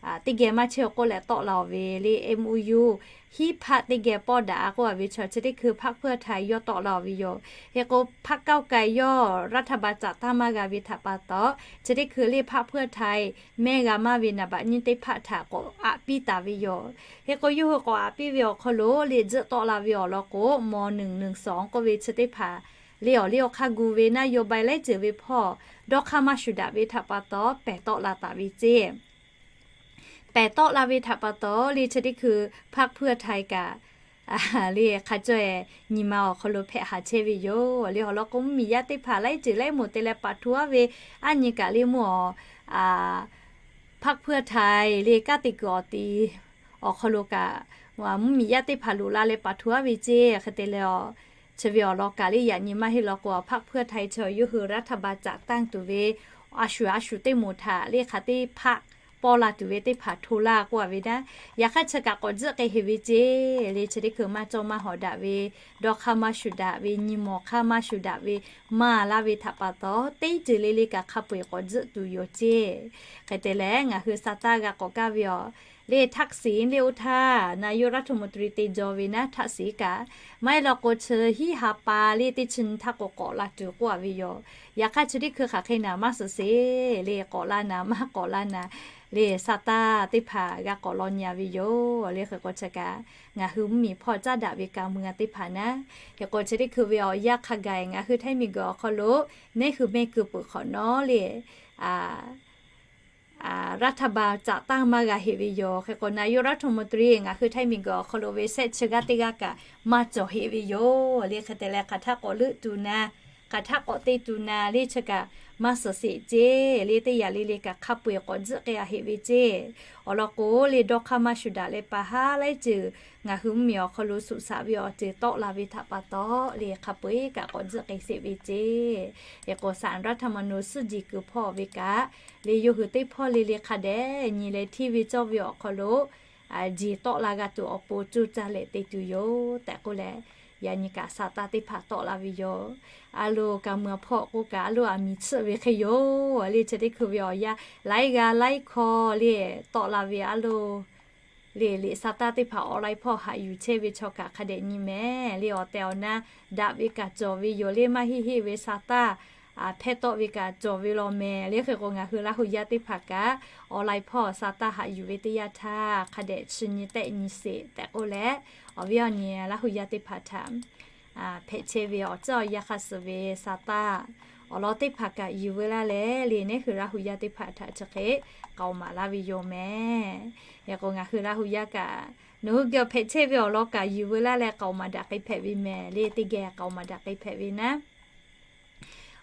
a teˇ geh maˇ chehˇ k'oˆ leh tawˆ la-oˬ ve le. MOU hiˉ hpaˆ teˇ geh pawˇ daꞈ a k'oˆ a ve chaw chi teˇ hkui พรรคเพื่อไทย yawˇ tawˆ la-oˬ ve yoˬ. Hk'e k'o พรรคก้าวไกล yawˇ รัฐบาล caꞈ tanˇ maˇ g'a ve htaꞈ pa taw, chi teˇ hkui le พรรคเพื่อไทย mehˇ g'a maˇ ve naˍ baꞈ nyiˇ teˇ hpaˆ htaꞈ k'awꞈ aꞈ piˇ taˍ ve yoˬ. Hk'e k'o yawˇ hui k'awꞈ aꞈ piˇ ve awˬ hk'aw lo le tzuhˆ tawˆ la ve awˬ lawn k'o, ม.หนึ่งหนึ่งสอง k'oˆ ve chi teˇ hpaˍ le awˬ liˇ awˬ hk'aˇ gu ve naˉ yawˇ bai laiˉ ceuˬ ve hpawˇ dawˇ hk'aˇ maˇ shuˍ daꞈ ve htaꞈ pa taw pehˬ tawˆ la taˍ ve ceˇ. Pehˬ tawˆ la ve htaꞈ pa taw le chi teˇ hkui พรรคเพื่อไทย kaꞈ le hk'a caweh nyi ma awˬ hk'aw lo hpehꞈ haˍ chehˇ ve yoˬ. Le awˬ lawn k'o mvuhˇmiˬ yaˇ teˇ hpaˍ laiˉ ceuˬ laiˉ moˍ te leh paˍ htu aˉ ve aˉ nyi kaꞈ le mvuhˇ awˬ พรรคเพื่อไทย le kanˉ te kuiˬ awˬ ti awˬ hk'aw lo kaꞈ mvuhˇmiˬ yaˇ teˇ hpaˍ loꞈ la leh paˍ htu aˉ ve ceˇ. Hk'e te leh chi ve awˬ lawn kaꞈ le yaꞈ nyi maˇ heˆ law k'o, พรรคเพื่อไทย chi yawˇ hui รัฐบาล caꞈ tanˇ tuˬ ve a shuˍ a shuˍ teˇ moˍ htaꞈ le hk'aˬ teˇ hpaˆ pawˇ la tuˬ ve teˇ hpaˍ hto laˇ k'oˆ a ve naˉ. Yaꞈ hk'aˇ chi kaꞈ k'awꞈ tzuhˆ k'ai heꞈ ve ceˇ. Le chi teˇ hkui maˇ cawˇ maˇ hawˍ daꞈ ve, dawˇ hk'aˇ maˇ shuˍ daꞈ ve, nyi mawˬ hk'aˇ maˇ shuˍ daꞈ ve maˇ laˇ ve htaꞈ pa taw, teˇ ceuˬ le le kaꞈ hk'a peu-eˬ k'awꞈ tzuhˆ tuˬ yoˬ ceˇ. Hk'e te leh ngaˬ hui sa taˇ g'a k'awꞈ kaˇ ve yoˬ. Le ทักษิณ le oˇ htaˇ นายกรัฐมนตรี te jaw ve naˉ ทักษิณ kaꞈ maˇ heˆ law k'o chi hiˉ ha pa le teˇ chi nyi htaˇ k'awꞈ k'awꞈ la tuˬ k'oˆ a ve yoˬ. Yaꞈ hk'aˇ chi teˇ hkui hk'aˬ hk'e naˍ maˇ suhˍ sheˍ le k'awꞈ la naˍ maˇ k'awꞈ la naˍ le sa taˇ teˇ hpaˍ g'a k'awꞈ law nyi a ve yoˬ. Le hk'e k'o chi kaꞈ ngaˬ hui mvuhˇmiˬ hpawˇ caˉ daꞈ ve ka mui a teˇ hpaˍ naˉ. Hk'e k'o chi teˇ hkui ve awˬ yanˇ hk'a gaˬ ngaˬ hui Htaiˇ miˬguiˬ awˬ hk'aw lo neˉ hui mehˇ keu peuˬ hk'awꞈ nawˉ le รัฐบาล caꞈ tanˇ maˇ g'a heꞈ ve yoˬ. Hk'e k'o นายกรัฐมนตรี ngaˬ hui Htaiˇ miˬguiˬ awˬ hk'aw lo ve shehˆ chi g'aˇ teˇ g'aˇ kaꞈ maˇ cawˬ heꞈ ve yoˬ. Le hk'e te leh hk'aˬ htaˇ k'awꞈ leuˆ tuˬ na, hk'aˬ htaˇ k'awꞈ te tuˬ na le chi kaꞈ maˇ suhˍ sheˍ ceˇ. Le teˇ yaꞈ le le kaꞈ hk'a peu-eˬ k'awꞈ tzuhˆ k'ai a heꞈ ve ceˇ. Awˬ lawn k'o le dawˇ hk'aˇ maˇ shuˍ daꞈ leh pa haˉ laiˉ ceuˬ ngaˬ hui mvuhˇmiˬ awˬ hk'aw lo suꞈ shaꞈ ve awˬ ceuˬ tawˆ la ve htaꞈ pa taw le hk'a peu-eˬ kaꞈ k'awꞈ tzuhˆ k'ai sheˍ ve ceˇ. Hk'e k'o ศาลรัฐธรรมนูญ suhˉ jeˬ kuiˬ hpawˇ ve kaꞈ le yawˇ hui teˇ hpawˇ le le hk'a dehꞈ nyi leh hteˇ ve cawˇ ve awˬ hk'aw lo jeˬ tawˆ la g'a tuˬ awˬ pon coˇ caˇ leh te tuˬ yoˬ tehꞈ k'oˆ leh, yaꞈ nyi kaꞈ sa taˇ teˇ hpaˍ tawˆ la ve yoˬ. A lo ka mui hpawˇ k'oˆ kaꞈ a lo aˬ miˍ tsuhˆ ve hk'e yoˬ. Le chi teˇ hkui ve awˬ yanˇ laiˉ g'aˇ laiˉ hkawˇ le tawˆ la ve a lo le liꞈ sa taˇ teˇ hpaˍ online hpawˇ haꞈ yuˬ chehˇ ve chaw kaꞈ hk'a dehꞈ nyi mehˍ. Le awˬ tehˬ awˬ na daꞈ ve kaꞈ cawˬ ve yoˬ. Le maˇ heˆ heˆ ve sa taˇ hpehˇ tawˆ ve kaꞈ cawˬ ve law mehˍ. Le hk'e k'o ngaˬ hui Laˇ hu yaˇ teˇ hpaˍ kaꞈ online hpawˇ sa taˇ haꞈ yuˬ ve teˇ yanˇ htaˇ hk'a dehꞈ chi nyi tehˆ nyi sheˍ tehꞈ k'oˆ leh, awˬ viˉ awˬ nyi Laˇ hu yaˇ teˇ hpaˍ htaꞈ hpehꞈ chehˇ ve awˬ ceuˬ awˬ yanˇ hk'a suhˍ ve sa taˇ awˬ lawn teˇ hpaˍ kaꞈ yuˬ veu laˇ leh, le neˉ hui Laˇ hu yaˇ teˇ hpaˍ htaꞈ chi hk'e k'aoˍ maˍ laˇ ve yoˬ mehˍ. Hk'e k'o ngaˬ hui Laˇ hu yaˇ kaꞈ nawˬ hui geh awˬ hpehꞈ chehˇ ve awˬ lawn kaꞈ yuˬ veu laˇ leh k'aoˍ maˍ daꞈ k'ai hpehꞈ ve mehˍ. Le teˇ geh k'aoˍ maˍ daꞈ k'ai hpehꞈ ve naˉ.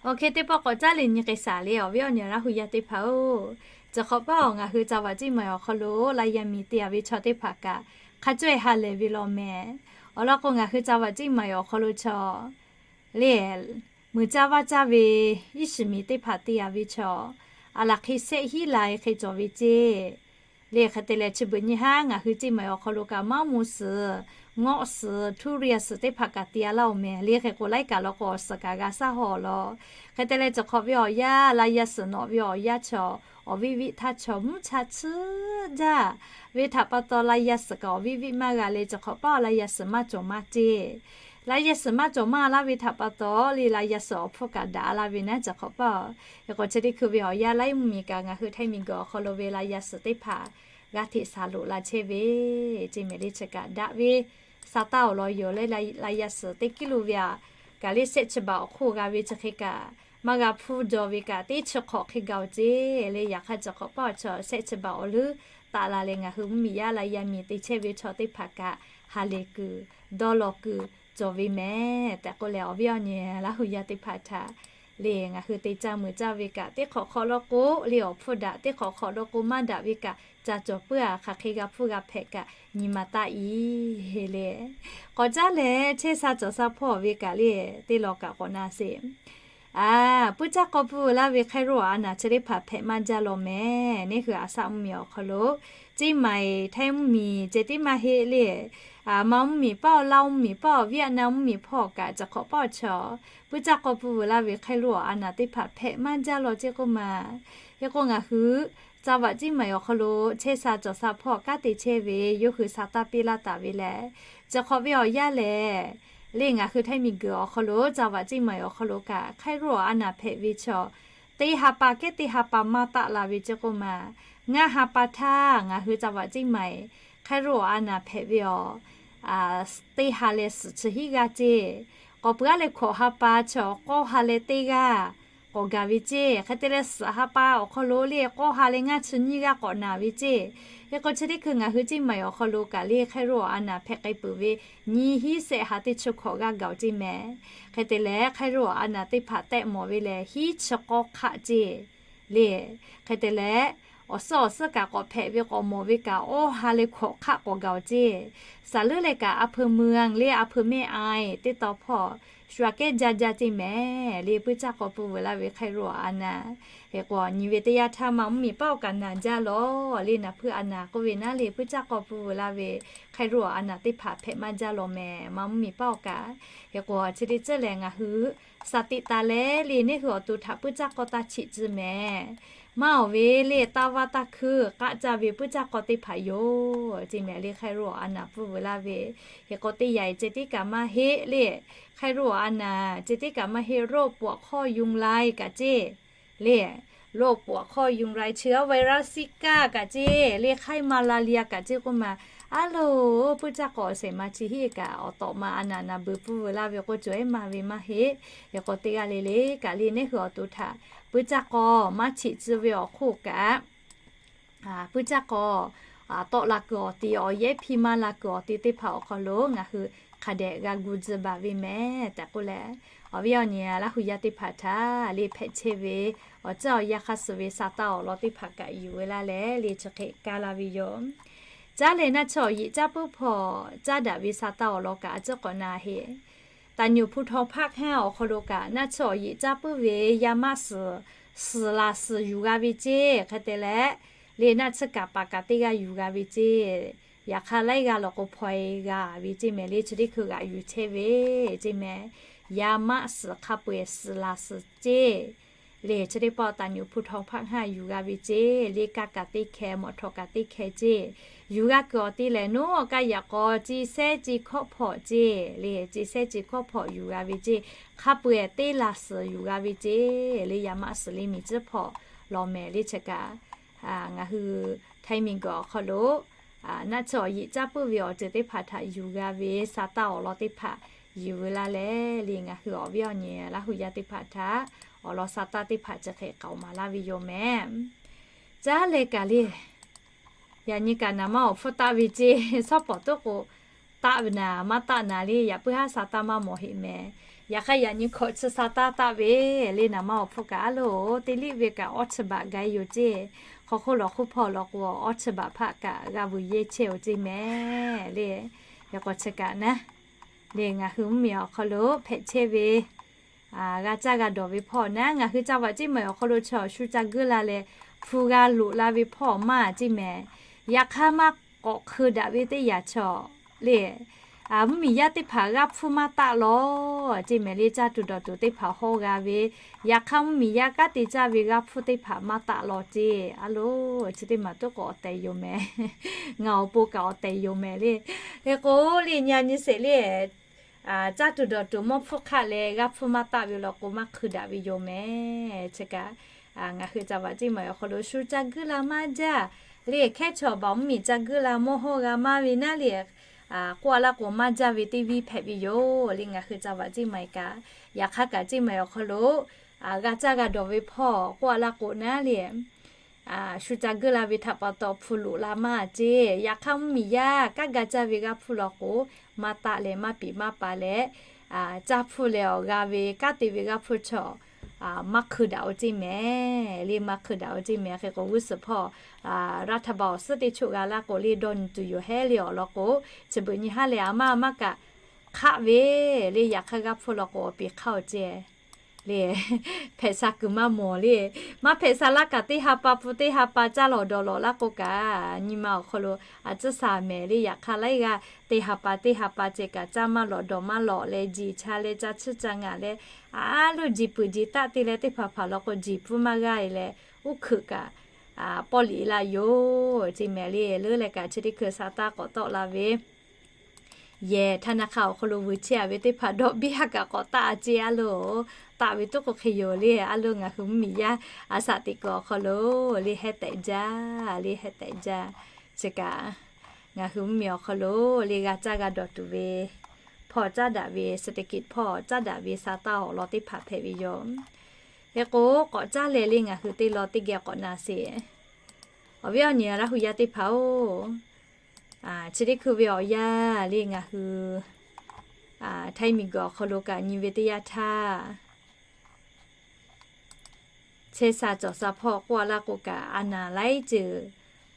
Awˬ hk'e teˇ pawˆ k'awꞈ caˉ leh nyi k'ai shaˍ le awˬ viˉ awˬ nyi Laˇ hu yaˇ teˇ hpaˍ-oˬ, chi hk'awꞈ paˇ awˬ ngaˬ hui จังหวัดเชียงใหม่ awˬ hk'aw lo ไลน์ yaˇ miˬ te a ve chaw teˇ hpaˍ kaꞈ hk'a cawˇ-e ha lehˬ ve law mehˍ. Awˬ lawn k'o ngaˬ hui จังหวัดเชียงใหม่ awˬ hk'aw lo chaw le muiˬ caˇ vaˇ caˇ ve iˉ shiˍ miˬ teˇ hpaˍ te a ve chaw, aˬ laˬ hk'e shehˆ hiˉ la e hk'e cawˬ ve ceˇ. Le hk'e te leh chi beuꞈ nyi haˉ ngaˬ hui เชียงใหม่ awˬ hk'aw lo kaꞈ maˇ moˍ suhˍ, ngawˆ suhˍ, ทุเรียน suhˍ teˇ hpaˍ kaꞈ te a laˇ-oˬ mehˍ. Le hk'e k'o laiˉ kaꞈ law k'o awˬ suhˍ kaꞈ g'a shaˉ haw lawˬ. Hk'e te leh chi hk'awꞈ ve awˬ yanˇ ลายยาเสพติด nawꞈ ve awˬ yanˇ chaw, awˬ viˇ viˆ htaˇ chaw mvuhˇ cha tsuhˇ jaˇ ve htaꞈ pa taw ลายยาเสพติด kaꞈ awˬ viˇ viˆ maˇ g'a le chi hk'awꞈ paˇ ลายยาเสพติด maˇ cawˬ maˇ ceˇ. ลายยาเสพติด maˇ cawˬ maˇ laˇ ve htaꞈ pa taw le ลายยาเสพติด awˬ hpfuhˇ kaꞈ daꞈ laˇ ve naˉ chi hk'awꞈ paˇ. Hk'e k'o chi teˇ hkui ve awˬ yanˇ laiˉ mvuhˇmiˬ kaꞈ ngaˬ hui Htaiˇ miˬguiˬ awˬ hk'aw lo ve ลายยาเสพติด teˇ hpaˍ g'aˇ hteꞈ shaˍ loꞈ la chehˇ ve ceˇ mehˍ. Le chi kaꞈ daꞈ ve sa taˇ awˬ lawn yoˬ le. ลายยาเสพติด teˇ kiˇ lo ve aꞈ kaꞈ le shehˆ chi baˬ awˬ hk'oˆ g'a ve chi hk'e kaꞈ maˇ g'a hpuˇ jaw ve kaꞈ teˇ chi hk'awꞈ hk'e gaˬ-oˬ ceˇ le. Yaꞈ hk'aˇ chi hk'awꞈ paˇ awˬ chaw shehˆ chi baˬ awˬ leuˉ taˆ la leh ngaˬ hui mvuhˇmiˬ yaˇ la yaˇ miˬ te chehˇ ve chaw teˇ hpaˍ kaꞈ ha lehˬ kuiˬ dawˇ law kuiˬ cawˬ ve mehˍ tehꞈ k'oˆ leh, awˬ viˉ awˬ nyi Laˇ huˍ yaˇ teˇ hpaˍ htaꞈ le ngaˬ hui te caˇ meuˍ caˇ ve kaꞈ teˇ hk'awꞈ hk'awꞈ lo k'o le awˬ hpfuhˇ daꞈ, teˇ hk'awꞈ hk'awꞈ lo k'o maˇ daꞈ ve kaꞈ ca cawˬ puiˉ-a. Hk'aˬ hk'e g'a hpuˇ g'a hpehꞈ kaꞈ nyi ma taˆ-i le. K'awꞈ caˉ leh chehˇ sha cawˬ sha hpawˇ ve kaꞈ le teˇ law kaꞈ k'awꞈ na sheˍ. Aˬ, puiˉ caˇ k'aw pui veu laˇ ve hk'aˇ roˇ a naˍ chi teˇ hpaˍ hpehꞈ maˇ jaˇ law mehˍ. Neˇ hui a shaꞈ mvuhˇmiˬ awˬ hk'aw lo, Ciˇ maiˍ Htaiˇ mvuhˇmiˬ ceh tiˉ maˇ heˆ le. Maˇ mvuhˇmiˬ paˇ awˬ, Laˇ mvuhˇmiˬ paˇ awˬ, Vietnam mvuhˇmiˬ hpawˇ kaꞈ chi hk'awꞈ paˇ awˬ chaw puiˉ caˇ k'aw pui veu laˇ ve hk'aˇ roˇ a naˍ teˇ hpaˍ hpehꞈ maˇ jaˇ law ceˇ k'oˆ ma. Hk'e k'o ngaˬ hui Caˇ vaꞈ Ciˇ maiˍ awˬ hk'aw lo chehˇ sha cawˬ sha hpawˇ kanˉ te chehˇ ve yawˇ hui sa taˇ piˇ laˇ taˍ ve lehˬ, chi hk'awꞈ ve awˬ yanˇ lehˬ, le ngaˬ hui Htaiˇ miˬguiˬ awˬ hk'aw lo Caˇ vaꞈ Ciˇ maiˍ awˬ hk'aw lo kaꞈ hk'aˇ roˇ a naˍ hpehꞈ ve chaw, teˇ ha pa kehˉ teˇ ha pa maˇ taˆ la ve ceˇ k'oˆ ma. Ngaˇ ha pa htaˇ ngaˬ hui Caˇ vaꞈ Ciˇ maiˍ hk'aˇ roˇ a naˍ hpehꞈ ve awˬ, teˇ ha leh suhˍ chi hiˉ g'aˇ ceˇ. K'awꞈ peuˬ-a leh hkawꞈ ha pa chaw k'awˇ ha leh teˇ g'aˇ k'awꞈ gaˬ ve ceˇ. Hk'e te leh suhˍ ha pa awˬ hk'aw lo le k'awˇ ha leh ngaˇ chi nyiˇ g'aˇ k'awꞈ naˍ ve ceˇ. Hk'e k'o chi teˇ hkui ngaˬ hui Ciˇ maiˍ awˬ hk'aw lo kaꞈ le hk'aˇ roˇ a naˍ hpehꞈ k'ai peuˬ ve nyiˇ hinˉ sehˆ ha teˇ chi hkawꞈ g'aˇ gaˬ-oˬ ceˇ mehˍ. Hk'e te leh hk'aˇ roˇ a naˍ teˇ hpaˍ tehˆ mawˬ ve lehˬ hinˉ chi k'awˇ hk'aˆ ceˇ. Le, hk'e te leh, awˬ suhˉ awˬ suhˉ kaꞈ k'awꞈ hpehꞈ ve k'awꞈ mawˬ ve kaꞈ awˇ ha leh hkawꞈ hk'aˆ k'awꞈ gaˬ-oˬ ceˇ. Saˍ leuˉ leh kaꞈ a hpeu mui le a hpeu mehˆ a-e teˇ taw hpawˇ shu aꞈ kehˉ jaˇ jaˇ ceˇ mehˍ. Le puiˉ caˇ k'aw pui veu laˇ ve hk'aˇ roˇ a naˍ. Hk'e k'o nyi ve teˇ yanˇ htaˇ maˇ mvuhˇmiˬ paˇ awˬ kaꞈ naˍ jaˇ lawˬ. Le naˍ hpui a naˍ k'oˆ ve naˉ le puiˉ caˇ k'aw pui veu laˇ ve hk'aˇ roˇ a naˍ teˇ hpaˍ hpehꞈ maˇ jaˇ law mehˍ, maˇ mvuhˇmiˬ paˇ awˬ kaꞈ. Hk'e k'o chi teˇ ceuˬ lehˬ ngaˬ hui sa teꞈ taˍ leh le neˇ hui awˬ to htaꞈ puiˉ caˇ k'aw taˇ chiꞈ tcuh mehˍ. Maˇ awˬ ve le taˇ vaˇ taˇ hkuiˇ k'aˆ caˇ ve puiˉ caˇ k'aw teˇ hpaˍ yoˬ ceˇ mehˍ. Le hk'aˇ roˇ a naˍ pui veu laˇ ve, hk'e k'o teˇ yanˇ ceh tiˉ kaꞈ maˇ heˆ le. Hk'aˇ roˇ a naˍ ceh tiˉ kaꞈ maˇ heˆ โรคปวดข้อยุงลาย kaꞈ ceˇ. Le โรคปวดข้อยุงลาย เชื้อไวรัสซิก้า kaꞈ ceˇ. Le ไข้มาลาเรีย kaꞈ ceˇ k'oˆ ma. A loˬ, puiˉ caˇ k'aw awˬ shehˍ ma chi hiˆ kaꞈ awˬ tawꞈ ma a naˍ naˍ beuˬ pui veu laˇ ve k'o cawˬ ehˉ ma ve maˇ heˆ. Hk'e k'o teˇ g'aˇ le le kaꞈ le neˇ hui awˬ to htaꞈ puiˉ caˇ k'aw maˇ chiꞈ tcuh ve awˬ hk'oˆ kaꞈ puiˉ caˇ k'aw tawˆ la kuiˬ awˬ ti, awˬ yehˉ hpiˇ maˇ la kuiˬ awˬ ti teˇ hpaˍ awˬ hk'aw lo ngaˬ hui hk'a dehꞈ g'a gu tcuh baˬ ve mehˍ tehꞈ k'oˆ leh, awˬ viˉ awˬ nyi Laˇ huˍ yaˇ teˇ hpaˍ htaꞈ le hpehꞈ chehˇ ve awˬ ceuˬ awˬ yanˇ hk'a suh ve sa taˇ awˬ lawn teˇ hpaˍ kaꞈ yuˬ ve laˇ leh le chi hk'e kaˇ laˇ ve yoˬ. Caˇ leh naˆ tsuhˇ awˬ yeꞈ caˇ puiˉ hpawˇ caˇ daꞈ ve sa taˇ awˬ lawn kaꞈ a ciˉ k'awꞈ na heˆ. Taˍ nyuˬ hpu htaw hpaˆ hkanˇ awˬ hk'aw lo kaꞈ naˆ tsuhˇ awˬ yeꞈ caˇ puiˉ ve yaˇ maˆ suhˍ, suhˍ laˬ suhˍ yuˬ g'a ve ceˇ. Hk'e te leh, le naˆ tsuhˇ kaˍ paˍ kaꞈ teˇ g'aˇ yuˬ g'a ve ceˇ. Yaꞈ hk'aˇ laiˉ g'aˇ law k'o hpaw-e g'a ve ceˇ mehˍ. Le chi teˇ hkui g'aꞈ yuˬ chehˇ ve ceˇ mehˍ. Yaˇ maˆ suhˍ hk'a peu-eˬ suhˍ laˬ suhˍ ceˇ. Le chi teˇ pawˆ taˍ nyuˬ hpu htaw hpaˆ hkanˇ yuˬ g'a ve ceˇ. Le kaˇ kaꞈ teˇ hkeh, mawꞈ htaw kaꞈ teˇ hkeh ceˇ. Yuˬ g'a kuiˬ awˬ ti lehˬ, nawˉ kaˇ yaꞈ k'aw ci sehˉ ci hkawˆ hpawꞈ ceˇ. Le ci sehˉ ci hkawˆ hpawꞈ yuˬ g'a ve ceˇ. Hk'a peu-eˬ teˇ laˬ suhˍ yuˬ g'a ve ceˇ. Le yaˇ maˆ suhˍ le miˬ tcuhˉ hpawꞈ law mehˍ. Le chi kaꞈ ngaˬ hui Htaiˇ miˬguiˬ awˬ hk'aw lo naˆ tsuhˇ awˬ yeꞈ caˇ puiˉ ve awˬ ceuˬ teˇ hpaˍ htaꞈ yuˬ g'a ve sa taˇ awˬ lawn teˇ hpaˍ yuˬ ve laˇ leh, le ngaˬ hui awˬ viˉ awˬ nyi Laˇ huˍ yaˇ teˇ hpaˍ htaꞈ awˬ lawn sa taˇ teˇ hpaˍ chi hk'e k'aoˍ maˍ laˇ ve yoˬ mehˍ. Caˇ leh kaꞈ le, yaꞈ nyi kaꞈ naˍ ma awˬ hpfuhˇ taˆ ve ceˇ. Shawˉ pawˍ toˉ k'o, taˆ ve naˍ maˇ taˆ naˍ le, yaꞈ puiˉ haˉ sa taˇ maˇ mawˬ heˆ mehˍ. Yaꞈ hk'aˇ yaꞈ nyi hkawꞈ chi sa taˇ taˆ ve le naˍ ma awˬ hpfuhˇ kaꞈ a loˬ, teˇ liˇ ve kaꞈ awˇ chi baꞈ ga-e yoˬ ceˇ. Hk'aw hk'oˆ lawˬ hk'oˆ hpawˇ law k'o, awˇ chi baꞈ hpaˆ kaꞈ g'a vuiˬ yehˇ chehˇ-oˬ ceˇ mehˍ le. Yaꞈ k'aw chi kaꞈ naˉ, le ngaˬ hui mvuhˇmiˬ awˬ hk'aw lo hpehꞈ chehˇ ve g'a caˇ g'a dawˬ ve hpawˇ naˉ, ngaˬ hui Caˇ vaꞈ Ciˇ maiˍ awˬ hk'aw lo chaw shu ca guiˇ la leh hpu g'a loꞈ la ve hpawˇ maˇ ceˇ mehˍ. Yaꞈ hk'aˇ maˇ k'awꞈ hk'eun daꞈ ve teˇ yanˇ chaw le, mvuhˇmiˬ yaˇ teˇ hpaˍ g'aˇ hpfuhˇ maˇ taˆ law ceˇ mehˍ. Le caˇ tuˬ dawˬ tuˬ teˇ hpaˍ hawˇ g'a ve, yaꞈ hk'aˇ mvuhˇmiˬ yaˇ kanˉ te caˇ ve g'aˇ hpfuhˇ teˇ hpaˍ maˇ taˆ law ceˇ. A loˬ, chi teˇ maˬ toˉ k'awꞈ awˬ tehˬ yoˬ mehˍ. Ngaˬ awˬ pon kaꞈ awˬ tehˬ yoˬ mehˍ le. Hk'e k'o le, nyi a nyi sheˍ le, caˇ tuˬ dawˬ tuˬ mawˇ hpfuhˇ hk'aˆ leh g'aˇ hpfuhˇ maˇ taˆ ve law k'o, maˇ hk'eun daꞈ ve yoˬ mehˍ. Chi kaꞈ ngaˬ hui Caˇ vaꞈ Ciˇ maiˍ awˬ hk'aw lo shu ca guiˇ la maˇ jaˇ le, hkehˉ chaw baˬ mvuhˇmiˬ ca guiˇ la mawˇ hawˇ g'a maˇ ve naˉ le, k'oˆ a laˇ k'o maˇ jaˇ ve teˇ viˉ hpehꞈ ve yoˬ le. Ngaˬ hui Caˇ vaꞈ Ciˇ maiˍ kaꞈ, yaꞈ hk'aˇ kaꞈ Ciˇ maiˍ awˬ hk'aw lo g'a caˇ g'a dawˬ ve hpawˇ k'oˆ a laˇ k'o naˉ le, shu ca geuˆ la ve htaꞈ pa taw hpu loꞈ la maˇ ceˇ. Yaꞈ hk'aˇ mvuhˇmiˬ yaˇ kanˉ ga caˇ ve g'aˇ hpfuhˇ law k'o, maˇ taˆ leh maˇ piˍ maˇ pa leh, caˇ hpfuhˇ leh awˬ g'a ve kanˉ te ve g'aˇ hpfuhˇ chaw maˇ hk'eun daꞈ-o ceˇ mehˍ le, maˇ hk'eun daꞈ-o ceˇ mehˍ. Hk'e k'o g'uˇ suhˍ hpawˇ raˇ htaˇ ba awˬ suhˉ teˇ choˆ g'a laˇ k'o le dawˇ nyi tuˬ yoˬ hehˉ le awˬ lawn k'o, chi beuꞈ nyi haˉ leh a maˇ a maˇ kaꞈ hk'aˆ ve le. Yaꞈ hk'aˇ g'aˇ hpfuhˇ law k'o awˬ piˍ hk'aˇ-oˬ ceˇ le. Hpehꞈ sha kuiˬ maˇ mawˬ le. Maˇ hpehꞈ sha laˇ kaꞈ teˇ ha pa pun teˇ ha pa caˇ lawˬ dawˬ lawˬ laˇ k'o kaꞈ, nyi ma awˬ hk'aw lo a tcuhˉ sha mehˍ le. Yaꞈ hk'aˇ laiˉ g'aˇ teˇ ha pa teˇ ha pa ceh kaꞈ caˇ maˇ lawˬ dawˬ maˇ lawˬ leh, jiˬ cha leh ca chiˇ ca ngaˬ leh, a loˇ jiˬ puiˍ jiˬ taˆ te leh teˇ hpaˍ hpaˍ law k'o jiˬ pfuhˇ maˇ g'aˇ leh, uˉ hkeuꞈ kaꞈ pawˆ liꞈ la yoˬ ceˇ mehˍ le. Leuˉ leh kaꞈ chi teˇ hkui sa taˇ k'awꞈ tawˆ la ve yehˬ htaˇ na hk'a awˬ hk'aw lo vuiˬ chehˇ a ve teˇ hpaˍ dawˇ biˇ haˉ kaꞈ k'awꞈ taˆ a ceˇ a loˬ. Taˆ ve tuˉ k'o hk'e yoˬ le. A loˇ ngaˬ hui mvuhˇmiˬ yaˇ a shaꞈ teꞈ kuiˬ awˬ hk'aw lo le hehˉ tehꞈ jaˇ, le hehˉ tehꞈ jaˇ. Chi kaꞈ ngaˬ hui mvuhˇmiˬ awˬ hk'aw lo le g'a caˇ g'a dawˬ tuˬ ve hpawˇ caˉ daꞈ ve เศรษฐกิจ hpawˇ caˉ daꞈ ve sa taˇ awˬ lawn teˇ hpaˍ hpehꞈ ve yoˬ. Hk'e k'o k'awꞈ caˉ leh le ngaˬ hui teˇ lawn teˇ geh k'awꞈ na sheˍ. Awˬ viˉ awˬ nyi Laˇ hu yaˇ teˇ hpaˍ-oˬ, chi teˇ hkui ve awˬ yanˇ le ngaˬ hui htaiˇ miˬguiˬ awˬ hk'aw lo kaꞈ nyi ve teˇ yanˇ htaˇ, chehˇ sha cawˬ sha hpawˇ k'oˆ a laˇ k'o kaꞈ, a naˍ laiˉ ceuˬ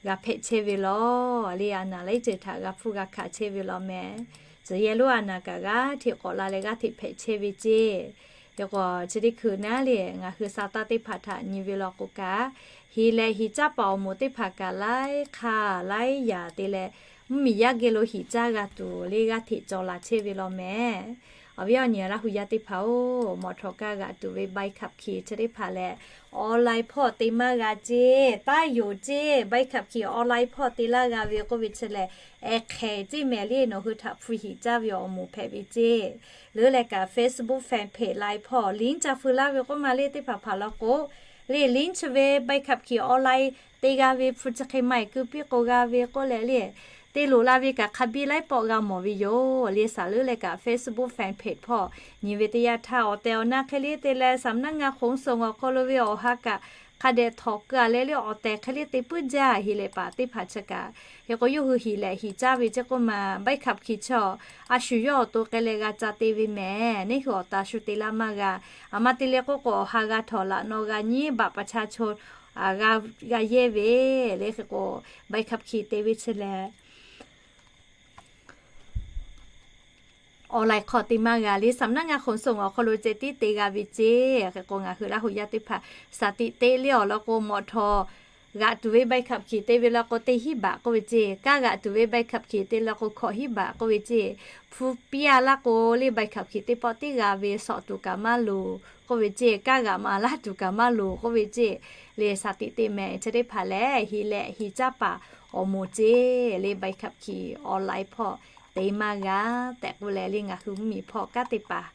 g'a hpehꞈ chehˇ ve law le. A naˍ laiˉ ceuˬ htaꞈ g'a hpfuhˇ g'a hkanˍ chehˇ ve law mehˍ. Tcuh yehˇ lonˉ a naˍ kaꞈ g'aˇ hteꞈ k'awꞈ la leh g'aˇ hteꞈ hpehꞈ chehˇ ve ceˇ. Hk'e k'o chi teˇ hkui naˉ le ngaˬ hui sa taˇ teˇ hpaˍ htaꞈ nyi ve law k'o kaꞈ, heˍ lehˬ heˍ caˇ paˍ awˬ moˍ teˇ hpaˍ kaꞈ laiˉ hk'aˇ laiˉ yaꞈ te leh, mvuhˇmiˬ yaˇ geh lo heˍ caˇ g'a tuˬ le g'aˇ hteꞈ cawˬ laˬ chehˇ ve law mehˍ. Awˬ viˉ awˬ nyi Laˇ hu yaˇ teˇ hpaˍ-oˬ, mawꞈ htawꞈ kaˇ g'aꞈ tuˬ ve ใบขับขี่ chi teˇ hpaˍ lehˬ, online hpawˇ te maˇ g'a ceˇ, taˇ yonˍ ceˇ. ใบขับขี่ online hpawˇ te laˇ g'a ve k'oˆ ve chi lehˬ, ehˍ hk'ehˍ ceˇ mehˍ le. Nawˬ hui htaꞈ hpu heˍ caˇ ve awˬ moˍ hpehꞈ ve ceˇ. Leuˉ leh kaꞈ Facebook fanpage Line hpawˇ link ca feu laˇ ve k'oˆ ma le teˇ hpaˍ hpaˍ law k'o, le link chi ve ใบขับขี่ online te g'a ve hpu chi hk'e maˇ heˆ keu piˇ k'o g'a ve k'oˆ leh le, te loꞈ la ve kaꞈ hk'a biˇ laiˉ pawˆ g'a mawˬ ve yoˬ le. Saˍ leuˉ leh kaꞈ Facebook fanpage hpawˇ nyi ve teˇ yanˇ htaˇ awˬ tehˬ awˬ na hk'e le te leh สำนักงานขนส่ง awˬ hk'aw lo ve awˬ ha kaꞈ hk'a dehꞈ htawꞈ keu a leh le awˬ tehˬ hk'e le te puiˉ jaˇ heˍ lehˬ paˍ teˇ hpaˍ chi kaꞈ. Hk'e k'o yawˇ hui heˍ lehˬ heˍ caˇ ve ceˇ k'oˆ ma ใบขับขี่ chaw a shu yawˇ awˬ to k'ai leh g'a ca te ve mehˍ. Neˇ hui awˬ ta shu te laˇ maˇ g'a. A ma te leh k'oˆ k'o awˬ ha g'a htawꞈ laꞈ naw g'a nyiˉ บัตรประชาชน g'a yehˇ ve le. Hk'e k'o ใบขับขี่ te ve chi lehˬ online hk'aw te maˇ g'a le. สำนักงานขนส่ง awˬ hk'aw lo ceh tiˉ te g'a ve ceˇ. Hk'e k'o ngaˬ hui Laˇ hu yaˇ teˇ hpaˍ shaˍ tiꞈ te le awˬ lawn k'o, mawꞈ htawꞈ g'aꞈ tuˬ ve ใบขับขี่ te ve law k'o teˇ hinˉ บาท k'oˆ ve ceˇ. Kaˇ g'aꞈ tuˬ ve ใบขับขี่ te law k'o hkawꞈ hinˉ บาท k'oˆ ve ceˇ. Hpu piˇ a laˇ k'o le ใบขับขี่ teˇ pawˆ tiˉ g'a ve, shawꞈ tuˬ kaꞈ maˇ loˍ k'oˆ ve ceˇ. Kaˇ g'aꞈ maˍ laˇ tuˬ kaꞈ maˇ loˍ k'oˆ ve ceˇ. Le shaˍ tiꞈ te mehˍ chi teˇ hpaˍ lehˬ heˍ lehˬ heˍ caˇ paˍ awˬ moˍ ceˇ le ใบขับขี่ online hpawˇ te maˇ g'a tehꞈ k'oˆ leh le ngaˬ hui mvuhˇmiˬ hpawˇ kanˉ te paˍ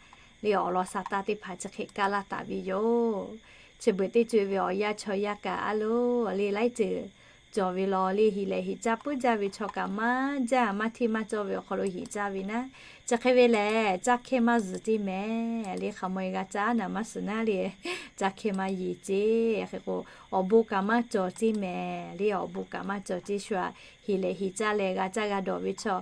le awˬ lawn sa taˇ teˇ hpaˍ chi hk'e kaˇ laˇ taˍ ve yoˬ. Chi beuꞈ teˇ co e ve awˬ yanˇ chaw yaˇ kaꞈ a loˬ le laiˉ ceuˬ cawˬ ve law le heˍ lehˬ heˍ caˇ puiˉ jaˇ ve chaw kaꞈ maˇ jaˇ, maˇ hteˇ maˇ cawˇ ve awˬ hk'aw lo heˍ caˇ ve naˉ, chi hk'e ve lehˬ caˇ hkehˇ maˇ zuhˬ ceˇ mehˍ le. Hk'aˬ maw e g'a caˇ naˍ maˇ suhˍ naˉ le, caˇ hkehˇ maˇ yeˬ ceˇ. Hk'e k'o awˬ bon kaꞈ maˇ cawˬ ceˇ mehˍ le, awˬ bon kaꞈ maˇ cawˬ ceˇ shu a. Heˍ lehˬ heˍ caˇ leh g'a caˇ g'a dawˬ ve chaw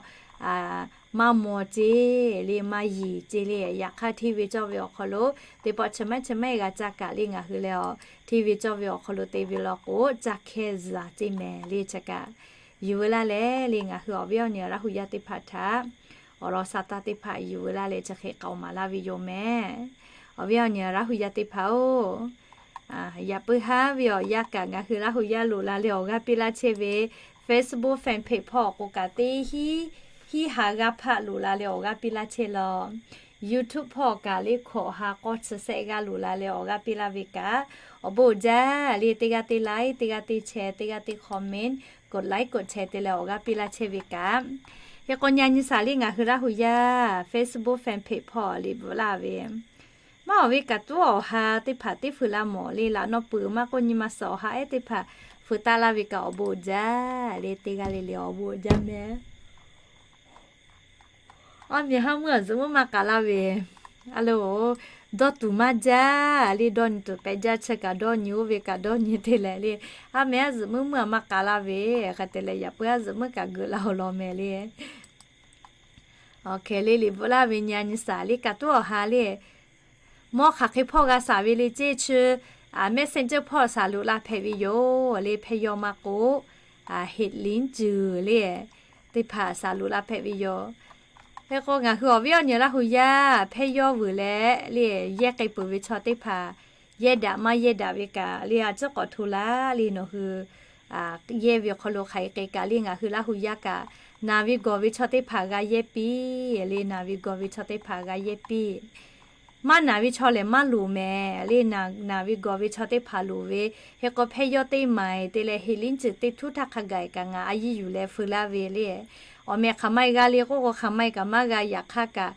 maˇ maw ceˇ le, maˇ yeˬ ceˇ le. Yaꞈ hk'aˇ hteˇ ve cawˇ ve awˬ hk'aw lo teˇ pawˆ chi maˇ chi maˇ g'a caˇ kaꞈ le ngaˬ hui leh a, hteˇ ve cawˇ ve awˬ hk'aw lo te ve law k'o caˇ hkehˇ zuhˬ a ceˇ mehˍ le. Chi kaꞈ yuˬ veu laˇ leh le ngaˬ hui awˬ viˉ awˬ nyi Laˇ hu yaˇ teˇ hpaˍ htaꞈ awˬ lawn sa taˇ teˇ hpaˍ yuˬ veu laˇ leh chi hk'e k'aoˍ maˍ laˇ ve yoˬ mehˍ. Awˬ viˉ awˬ nyi Laˇ hu yaˇ teˇ hpaˍ-oˬ, yaꞈ puiˉ haˉ ve awˬ yanˇ kaꞈ ngaˬ hui Laˇ hu yaˇ loꞈ la leh awˬ g'aˇ piˇ laˇ chehˇ ve Facebook fanpage hpawˇ awˬ k'o kaꞈ teˇ hinˉ, hinˉ ha g'aˇ hpaˆ loꞈ la leh awˬ g'aˇ piˇ laˇ chehˇ law. YouTube hpawˇ kaꞈ le hkawꞈ ha k'awˇ chi sehˆ g'aˇ loꞈ la leh awˬ g'aˇ piˇ laˇ ve kaꞈ, awˬ bon jaˇ le teˇ g'aˇ teˇ like, teˇ g'aˇ teˇ share, teˇ g'aˇ teˇ comment, กดไลค์ กดแชร์ te leh awˬ g'aˇ piˇ laˇ chehˇ ve kaꞈ. Hk'e k'o nyi a nyi shaˍ le ngaˬ hui Laˇ hu yaˇ Facebook fanpage hpawˇ liꞈ bvuhꞈ laˇ ve maˇ awˬ ve kaꞈ tuˉ awˬ ha teˇ hpaˍ teˇ feu laˇ mawˬ le. Laꞈ naw peuˬ maˇ k'oˆ nyi ma suhˍ awˬ ha ehˉ teˇ hpaˍ feu taˇ laˇ ve kaꞈ awˬ bon jaˇ le, teˇ g'aˇ le le awˬ bon jaˇ mehˍ. Awˬ miˬ haˉ meuˇ awˬ zuhꞈ mvuhˇ maˇ k'aꞈ laˇ ve, a loˬ, Dawˇ tuˬ maˇ jaˇ le, dawˇ nyi tuˬ pehꞈ jaˇ chi kaꞈ dawˇ nyi oˇ ve kaꞈ dawˇ nyi te leh le. A meh aˉ zuhꞈ muiˉ muiˉ a maˇ k'a laˇ ve, hk'a te leh yaꞈ puiˉ aˉ zuhꞈ muiˉ kaꞈ geuꞈ la-o law meh le. Awˬ hkeh le liꞈ bvuhꞈ laˇ ve nyi a nyi saˍ le kaꞈ tuˉ awˬ ha le. Mawˇ hk'aˬ hk'e hpawˇ g'a saˍ ve le ceˇ chi, Messenger hpawˇ saˍ loꞈ la hpehꞈ ve yoˬ le, hpehˇ yawˇ maˇ k'oˆ, heꞈ liˉ cuˬ le teˇ hpaˍ saˍ loꞈ la hpehꞈ ve yoˬ. Hk'e k'o ngaˬ hui awˬ viˉ awˬ nyi Laˇ hu yaˇ hpehˇ yawˇ vuiˬ leh le, yehˇ k'ai peuˬ ve chaw teˇ hpaˍ yehˇ daꞈ maˇ yehˇ daꞈ ve kaꞈ le, a ciˉ k'awꞈ hto laˇ le nawˬ hui yehˇ ve awˬ hk'aw lo hk'aˬ hk'e k'ai kaꞈ le, ngaˬ hui Laˇ hu yaˇ kaꞈ naˬ ve gawˬ ve chaw teˇ hpaˍ g'a yehˇ piˇ le, naˬ ve gawˬ ve chaw teˇ hpaˍ g'a yehˇ piˇ. Maˇ naˬ ve chaw lehˬ maˇ loˍ mehˍ le, naˬ ve gawˬ ve chaw teˇ hpaˍ loˍ ve. Hk'e k'o hpehˇ yawˇ teˇ maˍ te leh heꞈ liˉ cuˬ teˇ htuˉ htaˇ hk'a gaˬ kaꞈ ngaˬ a yiˇ yuˬ leh feu laˇ ve le. Awˬ meh hk'aˬ ma-e g'a le k'oˆ k'o hk'aˬ ma-e kaꞈ maˇ g'a, yaꞈ hk'aˇ kaꞈ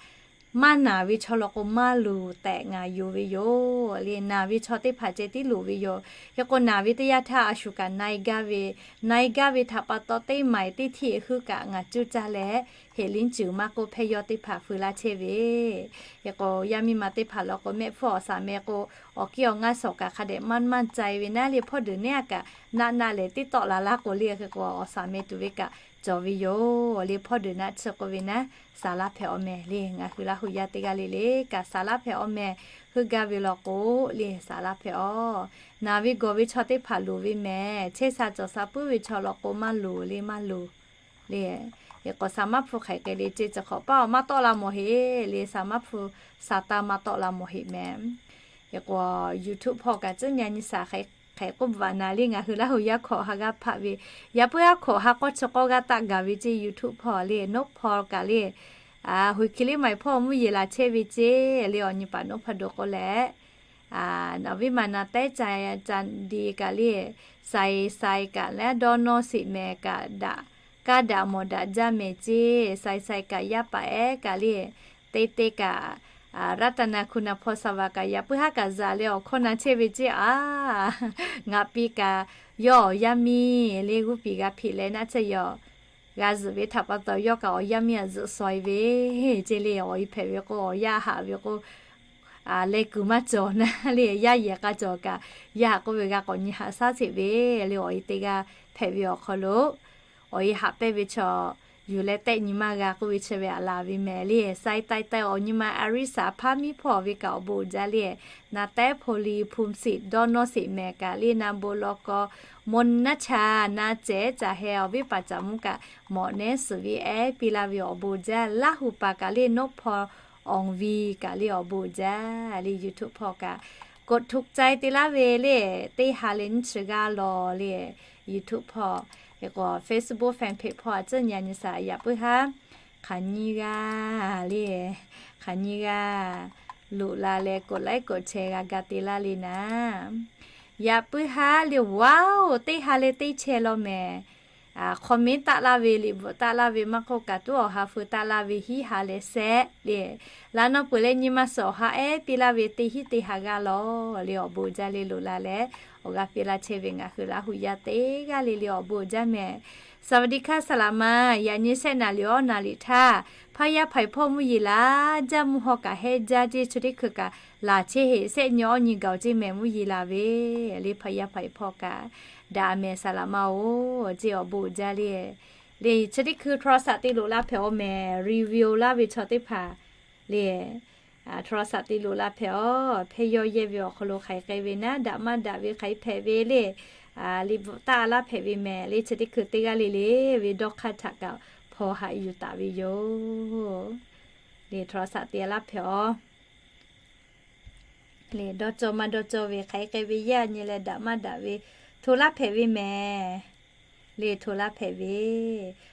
maˇ naˬ ve chaw law k'o maˇ loˍ tehꞈ ngaˬ yonˍ ve yoˬ le. Naˬ ve chaw teˇ hpaˍ ceh tiˉ loˍ ve yoˬ. Hk'e k'o naˬ ve teˇ yanˇ htaˇ a shu kaꞈ na-e gaˇ ve, na-e gaˇ ve htaꞈ pa taw teˇ maˍ teˇ htiˇ heuˆ kaꞈ ngaˬ cuˇ caˇ leh heꞈ liˉ cuˬ maˇ k'oˆ hpehˇ yawˇ teˇ hpaˍ feu laˇ chehˇ ve. Hk'e k'o yaˇ miˇ ma teˇ hpaˍ law k'o mehˆ hpfuhˇ awˬ saˍ meh k'o awˬ kiˇ awˬ ngaˇ shawˍ kaꞈ hk'a dehꞈ maˇ maˇ cai ve naˉ le, hpawˇ deuˬ neˉ a kaꞈ naˆ naˆ lehˬ teˇ tawˆ la laˇ k'o le. Hk'e k'o awˬ saˍ meh tuˬ ve kaꞈ cawˬ ve yoˬ le, hpawˇ deuˬ naˆ chi k'oˆ ve naˉ saˍ laˇ hpehꞈ awˬ meh le, ngaˬ hui Laˇ hu yaˇ teˇ g'aˇ le le kaꞈ saˍ laˇ hpehꞈ awˬ meh. Heuˆ gaˇ ve law k'o le saˍ laˇ hpehꞈ awˬ. Naˬ ve gawˬ ve chaw teˇ hpaˍ loˍ ve mehˍ, chehˇ sha cawˬ sha puiˉ ve chaw law k'o maˇ loˍ le, maˇ loˍ le. Hk'e k'o saˍ maˇ hpu hk'aˬ hk'e le ceˇ, chi hk'awꞈ paˇ awˬ maˇ tawˆ la mawˬ heˆ le, saˍ maˇ hpu saˍ taˇ maˇ tawˆ la mawˬ heˆ mehˍ. Hk'e k'o YouTube hpawˇ kaꞈ tcuhˉ nyi a nyi saˍ hk'e k'oˆ bvuhꞈ naˍ le, ngaˬ hui Laˇ hu yaˇ hkawꞈ ha g'aˇ hpaˆ ve, yaꞈ puiˉ haˉ hkawꞈ ha k'awˇ chi k'awˇ g'aˇ taˆ gaˬ ve ceˇ YouTube hpawˇ le, note hpawˇ kaꞈ le, Huiˬ Hkiˬ liˇ ma-e hpawˇ mvuhˇ yeˬ laˬ chehˇ ve ceˇ le, awˬ nyi paˍ note hpawˇ do k'oˆ leh, awˬ viˉ ma na tehˉ ca di kaꞈ le, sai sai kaꞈ leh dawˇ nawˇ sheˍ mehˍ kaꞈ daꞈ, kaˇ daꞈ mawˬ daꞈ jaˇ mehˍ ceˇ, sai sai kaꞈ yaˇ paˍ ehˉ kaꞈ le, te te kaꞈ, Raˇtaˍnaˍ hku naˍ hpawˇ saˍ vaˍ kaꞈ yaꞈ puiˉ haˉ kaꞈ zaꞈ leh awˬ hkawˇ na chehˇ ve ceˇ a. Ngaˬ pi kaꞈ yawˇ awˬ yaˇ miˇ le g'uˇ piˍ g'a hpeꞈ leh naˆ tsuhˇ yaw g'a zuhꞈ ve htaꞈ pa taw yawˇ kaꞈ awˬ yaˇ miˇ a zuhꞈ shaw e ve ceˇ le, awˬ e hpehꞈ ve k'o awˬ yaˇ haꞈ ve k'o leh kuiˬ maˇ cawˬ naˉ le, yaˇ yehˬ k'a cawˬ kaꞈ yaˇ haꞈ k'oˆ ve g'a k'awꞈ nyi haꞈ shaˉ sheˍ ve le, awˬ e teˇ g'aˇ hpehꞈ ve awˬ hk'aw lo awˬ e haꞈ pehnˇ ve chaw yuˬ leh tehˆ nyi maˇ g'a k'oˆ ve chi ve aꞈ laˬ ve mehˍ le. Sai tai tai awˬ nyi ma a riˉ saˍ hpaˇ miˇ hpawˇ ve kaꞈ awˬ bon uiˍ jaˇ le. Na tehˉ hpawˇ liˇ hpu sheˍ dawˇ nawˇ sheˍ mehˍ kaꞈ le, na bon law k'aw mawˇ naˉ chaˇ na cehˬ caˬ heh awˬ viˉ paˍ caˍ mvuhˇ kaꞈ mawꞈ nehˉ suhˍ viˉ ehˉ piˇ laˇ ve awˬ bon uiˍ jaˇ. Laˇ hu paˍ kaꞈ le note hpawˇ awˬ viˉ kaꞈ le awˬ bon uiˍ jaˇ le. YouTube hpawˇ kaꞈ กดถูกใจ te laˇ ve le, teˇ ha leh nyiˇ chi g'aˇ law le. YouTube hpawˇ, hk'e k'o Facebook fan page hpawˇ a tcuhˉ nyi a nyi saˍ yaꞈ puiˉ haˉ hk'aˬ nyiˇ g'aˇ le, hk'aˬ nyiˇ g'aˇ loꞈ la leh กดไลค์ กดแชร์ g'a ga te laˇ le naˉ. Yaꞈ puiˉ haˉ le waoˬ teˇ ha leh teˇ chehˇ law mehˍ. Comment taˆ laˇ ve, liꞈ bvuhꞈ taˆ laˇ ve maˇ k'oˆ kaꞈ tuˉ awˬ ha feu taˆ laˇ ve hiˉ ha leh sehˆ le. Laꞈ naw peuˬ leh nyi ma suhˍ awˬ ha ehˉ piˇ laˇ ve teˇ hiˉ teˇ ha g'aˇ law le. Awˬ bon uiˍ jaˇ le loꞈ la leh awˬ g'aˇ piˇ laˇ chehˇ ve ngaˬ hui Laˇ hu yaˇ teˇ g'aˇ le le awˬ bon uiˍ jaˇ mehˍ. สวัสดีค่ะ สละมา yaꞈ nyi sehˆ naˍ liꞈ awˉ naˍ liꞈ htaˇ, hpaˇ yaˇ hpaˍ hpawˇ mvuhˇ yeˬ laˬ jaˇ, mvuhˇ haw kaꞈ hehˉ jaˇ ceˇ, chi teˇ hkui kaꞈ laˬ chehˇ heꞈ sehˆ nyi awˉ nyi gaˬ-oˬ ceˇ mehˍ mvuhˇ yeˬ laˬ ve le. Hpaˇ yaˇ hpaˍ hpawˇ kaꞈ daꞈ mehˍ สละมา oˬ ceˇ awˬ bon uiˍ jaˇ le. Le chi teˇ hkui โทรศัพท์ te loꞈ la hpehꞈ awˬ mehˍ, review laˇ ve chaw teˇ hpaˍ le โทรศัพท์ te loꞈ la hpehꞈ awˬ, hpehˇ yawˇ yehˇ ve awˬ hk'aw lo hk'aˬ hk'e k'ai ve naˉ, daꞈ maˇ daꞈ ve hk'aˬ hk'e hpehꞈ ve le. Liꞈ bvuhꞈ taˆ laˇ hpehꞈ ve mehˍ le. Chi teˇ hkui teˇ g'aˇ le le ve dawˇ hk'aˇ htaꞈ kaꞈ hpaw haꞈ yuˬ taˍ ve yoˬ. Le โทรศัพท์ te laˇ hpehꞈ awˬ le dawˇ cawˇ maˇ dawˇ cawˇ ve hk'aˬ hk'e k'ai ve yaˇ nyi leh daꞈ maˇ daꞈ ve hto laˇ hpehꞈ ve mehˍ. Le hto laˇ hpehꞈ ve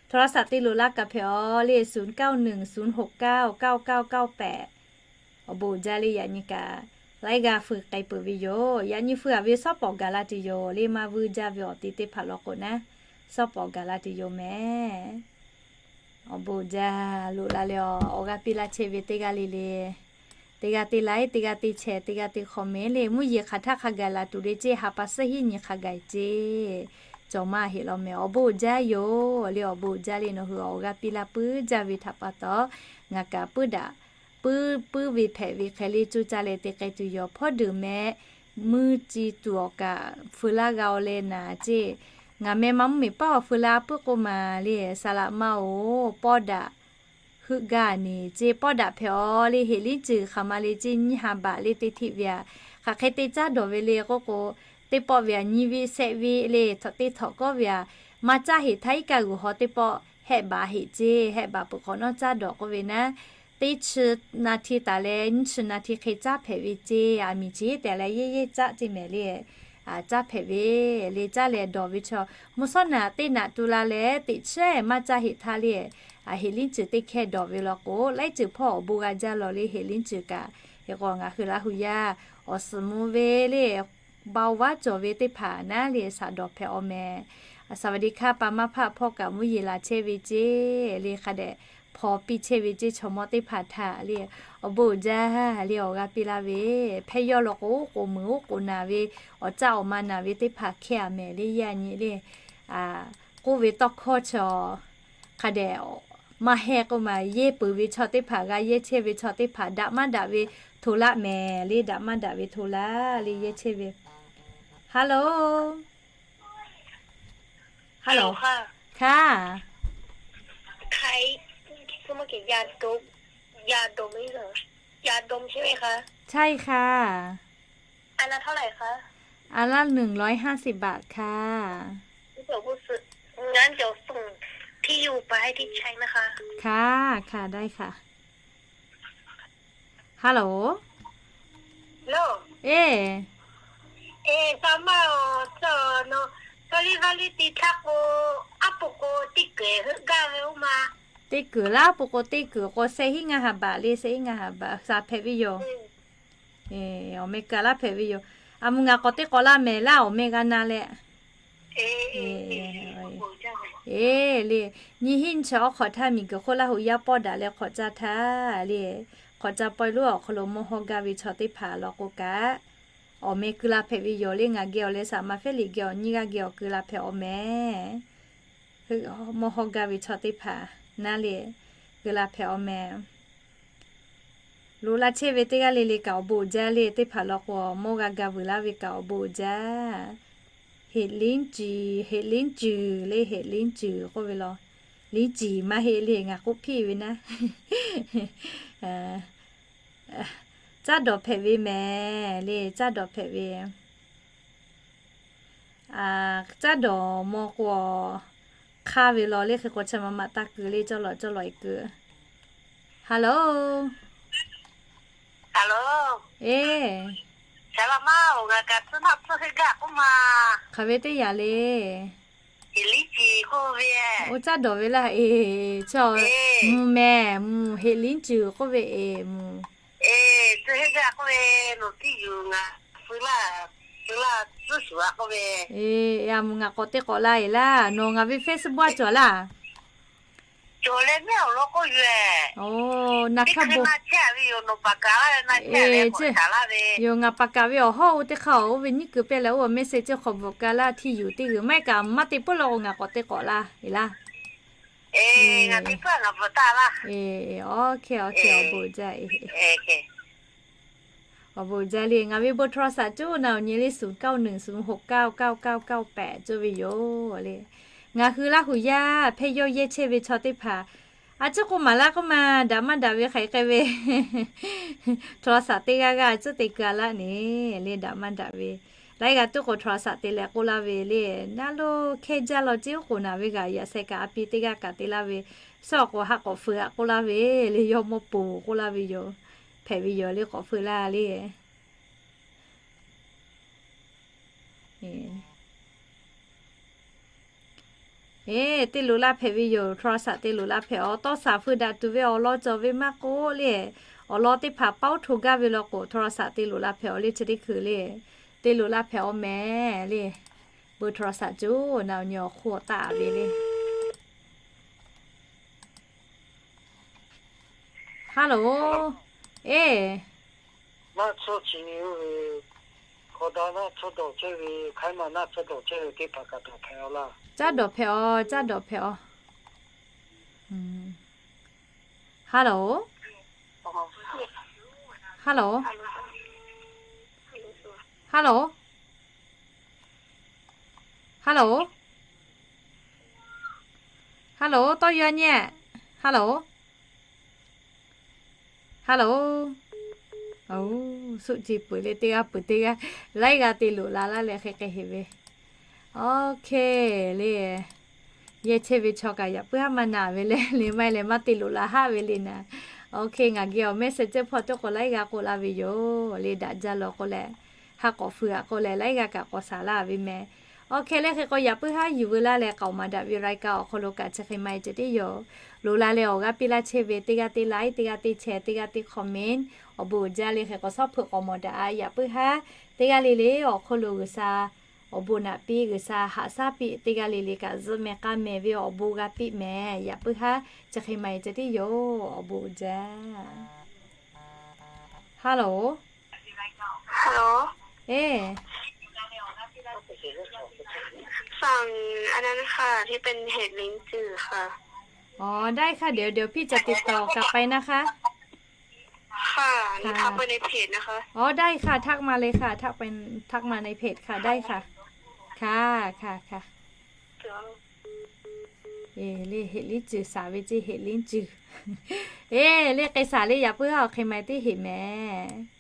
โทรศัพท์ te loꞈ laˇ kaꞈ hpehꞈ awˬ le ศูนย์เก้าหนึ่ง ศูนย์หกเก้า เก้าเก้าเก้าแปด awˬ bon uiˍ jaˇ le. Yaꞈ nyi kaꞈ laiˉ g'aˇ feu k'ai peuˬ ve yoˬ. Yaꞈ nyi feu-a ve shawˉ pawˍ gaˬ la tuˬ yoˬ le. Maˇ vuiˇ jaˇ ve awˬ te teˇ hpaˍ law k'o naˉ shawˉ pawˍ gaˬ la tuˬ yoˬ mehˍ. Awˬ bon uiˍ jaˇ loꞈ la leh awˬ g'aˇ piˇ laˇ chehˇ ve teˇ g'aˇ le le, teˇ g'aˇ te laiˉ, teˇ g'aˇ te chehˇ, teˇ g'aˇ te comment le, mvuhˇ yeˬ hk'aˬ htaˇ hk'a gaˬ laˬ tuˬ le ceˇ, ha pa suhˉ hiˉ nyi hk'a gaˬ ceˇ. Cawˬ maˇ heˆ law mehˍ. Awˬ bon uiˍ jaˇ yoˬ le. Awˬ bon uiˍ jaˇ le. Nawˬ hui awˬ g'aˇ piˇ laˇ puiˉ jaˇ ve htaꞈ pa taw ngaˬ kaꞈ puiˉ daꞈ puiˉ puiˉ ve hpehꞈ ve hk'e le co caˇ leh te k'ai tuˬ yoˬ. Hpawˇ deuˬ meh muˇ ci tuˬ awˬ kaꞈ feu laˇ g'a-o leh naˍ ceˇ. Ngaˬ meh maˇ mvuhˇ miˬ paˇ awˬ feu laˇ puiˉ k'o maˍ le, saˍ laꞈ ma-oˬ, pawˇ daꞈ heuˆ gaˇ neˍ ceˇ. Pawˇ daꞈ hpehꞈ-aw le, heˍ liˉ ceuˬ hk'aˬ ma le ceˇ, nyiˇ ha baꞈ le te htiˆ ve aꞈ. Hk'aˬ hk'e te caˉ dawˬ ve le k'oˆ k'o, teˇ pawˆ ve aꞈ nyiˇ viˆ shehˆ viˆ le, te htawꞈ kawˉ ve aꞈ, maˇ caˇ heˍ htaˇ iˉ kaˆ g'uiˬ haw teˇ pawˆ hehˆ baˬ heˍ ceˇ. Hehˆ baˬ peuˬ hk'awꞈ nawˉ caˉ dawˬ k'oˆ ve naˉ, teˇ chi na hti taˍ leh nyiˇ chi na hti hk'e caˉ hpehꞈ ve ceˇ. Aˬ miˍ chi teꞈ leh yehˇ yehˇ caˆ ceˇ mehˍ le. Caˉ hpehꞈ ve le, caˉ leh dawˬ ve chaw mvuhˇ shawˉ naꞈ teˇ naꞈ tu la leh teꞈ chiˉ maˇ caˇ heˍ htaˇ le, heˍ liˉ ceuˬ teˇ hkehˇ dawˬ ve law k'o, laiˉ ceuˬ hpawˇ awˬ bon g'a jaˇ law le. Heˍ liˉ ceuˬ kaꞈ, hk'e k'o ngaˬ hui Laˇ hu yaˇ awˬ suhˍ mvuh ve le, baoˇ vaˉ cawˬ ve teˇ hpaˍ naˉ le, saˍ dawˬ hpehꞈ-aw mehˍ. สวัสดีค่ะ pa maˇ hpaˆ hpawˇ kaꞈ mvuhˇ yeˬ laˬ chehˇ ve ceˇ le, hk'a dehꞈ hpaw piˇ chehˇ ve ceˇ. Chaw mawˇ teˇ hpaˍ htaꞈ le, awˬ bon uiˍ jaˇ le awˬ g'aˇ piˇ laˇ ve, hpehˇ yawˇ law k'o, oˉ k'oˍ meuˍ oˉ k'oˍ naˍ ve, awˬ caˆ awˬ ma naˍ ve teˇ hpaˍ hkehˇ-a mehˍ le. Yaˇ nyi le, k'oˆ ve tawˇ hkawˇ chaw hk'a dehꞈ maˇ hehˇ k'oˆ maˬ, yehˇ peuˬ ve chaw teˇ hpaˍ, g'a yehˇ chehˇ ve chaw teˇ hpaˍ, daꞈ maˇ daꞈ ve hto laˇ mehˍ le, daꞈ maˇ daꞈ ve hto laˇ le, yehˇ chehˇ ve. Hello, hello, ค่ะ ค่ะ ยาดมใช่ไหมคะ ใช่ค่ะ อันละเท่าไหร่คะ อันละหนึ่งร้อยห้าสิบบาทค่ะ ค่ะ ค่ะ ได้ค่ะ ฮัลโหล เอ๊ะ teˇ kuiˬ laˇ, peuˬ k'o teˇ kuiˬ k'o, sheh hiˉ ngaˇ ha baꞈ le, sheh hiˉ ngaˇ ha baꞈ sha hpehꞈ ve yoˬ. Awˬ meh ka laˇ hpehꞈ ve yoˬ. A mvuh ngaˬ k'awꞈ teˇ k'awꞈ laˇ mehˍ laˇ, awˬ meh g'a na leh. Eˬ le, nyiˇ hinˉ nyiˇ chi awˉ hk'awꞈ htaˇ miˬ guiˬ hk'oˆ Laˇ huˍ yaˇ pawˆ daꞈ leh hk'awꞈ caˇ htaˇ le, hk'awꞈ caˇ pawehˇ lonˉ awˬ hk'aw lo mawˇ hawˇ gaˇ ve chaw teˇ hpaˍ law k'o kaꞈ, awˬ meh keu la hpehꞈ ve yoˬ le. Ngaˬ geh awˬ leh saˍ ma fehˉ liꞈ geh awˬ nyiˇ g'aˇ geh awˬ keu la hpehꞈ awˬ meh. Mawˇ hawˇ gaˇ ve chaw teˇ hpaˍ naˉ le, keu la hpehꞈ awˬ meh. Loꞈ la chehˇ ve teˇ g'aˇ le le kaꞈ awˬ bon uiˍ jaˇ le. Teˇ hpaˍ law k'o mawˇ g'a ga vuiˬ laˇ ve kaꞈ awˬ bon uiˍ jaˇ. Heˍ liˉ cuiˬ, heˍ liˉ cuiˬ le, heˍ liˉ cuiˬ k'oˆ ve law. Liˉ cuiˬ maˇ heˆ le, ngaˬ k'oˆ hpiˇ ve naˉ. Caˉ dawˬ hpehꞈ ve mehˍ le, caˉ dawˬ hpehꞈ ve. Caˉ dawˬ maw k'o, hk'aˇ ve law le, hk'e k'o chi ma ma taˇ keu le, cawˇ lawꞈ cawˇ lawꞈ e keu. Hello, hello, eˬ, hk'aˬ ve teˇ yanˇ le. Oˇ caˉ dawˬ ve laˇ eˬ, chaw mvuh mehˍ, mvuh heˍ liˉ cuiˬ k'oˆ ve eˬ, mvuh. Eˬ, a mvuh ngaˬ k'awꞈ teˇ k'awꞈ laˇ eˬ laˇ, nawˬ ngaˬ ve Facebook a cawˬ laˇ. Cawˬ leh mehˆ awˬ lawn k'oˆ yoˬ. Oˬ, na hkaˇ bo. Yoˬ, ngaˬ paˍ kaˍ ve awˬ hawˉ oˇ teˇ hk'aˇ oˇ ve nyiˉ keu pehˇ leh oˇ ve message ceh hk'awꞈ bvuhꞈ ka laˇ, hti yuˬ teˇ g'uiˬ maˇ heˆ kaꞈ maˇ te puiˉ law k'o ngaˬ k'awꞈ teˇ k'awꞈ laˇ eˬ laˇ. Eˬ, awˬ hk'e awˬ hk'e awˬ bon jaˇ eˬ. Awˬ bon jaˇ le, ngaˬ ve bon โทรศัพท์ coˇ na awˬ nyi le ศูนย์เก้าหนึ่งศูนย์หกเก้าเก้าเก้าเก้าแปด coˇ ve yoˬ le. Ngaˬ hui Laˇ huˍ yaˇ hpehˇ yawˇ yehˇ chehˇ ve chaw teˇ hpaˍ, a ciˉ k'oˆ maˍ laˇ k'oˆ ma, daꞈ maˇ daꞈ ve hk'aˬ hk'e ve โทรศัพท์ teˇ g'aˇ g'aˇ a ciˉ te keu a laˇ neˬ le, daꞈ maˇ daꞈ ve. Laiˉ g'a tuˉ k'o โทรศัพท์ te leh k'oˆ laˇ ve le, naˉ lo hkehˇ jaˇ law ceˇ, oˉ k'oˍ naˍ ve g'aꞈ yaꞈ sheh kaꞈ a pi teˇ g'aˇ kaꞈ te laˇ ve, suhˉ awˬ k'o ha k'awꞈ feu aꞈ k'oˆ laˇ ve le, yawˇ mawˇ poˬ k'oˆ laˇ ve yoˬ. Hpehꞈ ve yoˬ le, k'awꞈ feu laˇ le. Eˬ, te loꞈ la hpehꞈ ve yoˬ, โทรศัพท์ te loꞈ la hpehꞈ. Awˬ tawˇ shaˍ feu daꞈ tuˬ ve awˬ lawn cawˬ ve maˇ k'oˆ le, awˬ lawn teˇ hpaˍ paoˉ hto gaˇ ve law k'o โทรศัพท์ te loꞈ la hpehꞈ awˬ le, chi teˇ hkui le, te loꞈ la hhpehꞈ awˬ mehˍ le. Bon โทรศัพท์ coˇ na awˬ nyi awˬ hk'oˆ taˆ ve le. Hello, eˬ, caˉ dawˬ hpehꞈ aˬ, caˉ dawˬ hpehꞈ aˬ. Hello, Hello, hello, hello, hello, tawˇ yaw nyi. Hello, hello. Oˬ, suˆ ce peuˬ le, teˇ g'aˇ peuˬ teˇ g'aˇ laiˉ g'aˇ te loꞈ la laˇ leh hk'e hk'e heˍ ve. Okay le. Yehˇ chehˇ ve chaw kaꞈ yaꞈ puiˉ haˉ maˇ naˬ ve le, le maˇ heˆ leh maˇ te loꞈ la haˆ ve le naˍ. Okay, ngaˬ geh awˬ message hpawˇ cawˇ k'o laiˉ g'aˇ k'oˆ laˇ ve yoˬ le. Daꞈ jaˇ lawˬ k'oˆ leh, ha k'awꞈ feu aꞈ k'oˆ leh laiˉ g'aˇ kaꞈ k'awꞈ shaˍ laˇ ve meh. Okay le, hk'e k'o yaꞈ puiˉ haˉ yuˬ veu laˇ leh k'aoˍ maˍ daꞈ ve รายการ awˬ hk'aw lo kaꞈ chi hk'e maˇ heˆ ceh tiˉ yoˬ. Loꞈ la leh awˬ g'aˇ piˇ laˇ chehˇ ve, teˇ g'aˇ teˇ like, teˇ g'aˇ teˇ share, teˇ g'aˇ teˇ comment, awˬ bon uiˍ jaˇ le. Hk'e k'o shawˉ hpeuꞈ k'awꞈ mawˬ daꞈ a, yaꞈ puiˉ haˉ teˇ g'aˇ le le awˬ hk'oˆ lo G'uiˬsha awˬ bon naꞈ piˇ, G'uiˬsha haꞈ shaˉ piˇ, teˇ g'aˇ le le kaꞈ zuhˆ meh k'aˇ meh ve awˬ bon g'a piˇ meh. Yaꞈ puiˉ haˉ chi hk'e maˇ heˆ ceh tiˉ yoˬ. Awˬ bon uiˍ jaˇ. Hello, hello, เอ๊ะ สั่งอันนั้นค่ะ ที่เป็นเห็ดลิ้นจื่อค่ะ อ๋อ ได้ค่ะ เดี๋ยว เดี๋ยวพี่จะติดต่อกลับไปนะคะ ค่ะ หนูทักไปในเพจนะคะ อ๋อ ได้ค่ะ ทักมาเลยค่ะ ทักไป ทักมาในเพจค่ะ ได้ค่ะ ค่ะ ค่ะ ค่ะ Eˬ, le heꞈ liˉ ceuˬ shaˍ ve ceˇ, heꞈ liˉ ceuˬ. Eˬ, le k'ai shaˍ le, yaꞈ puiˉ haˉ awˬ hk'e maˇ heˆ teˇ heꞈ mehˍ.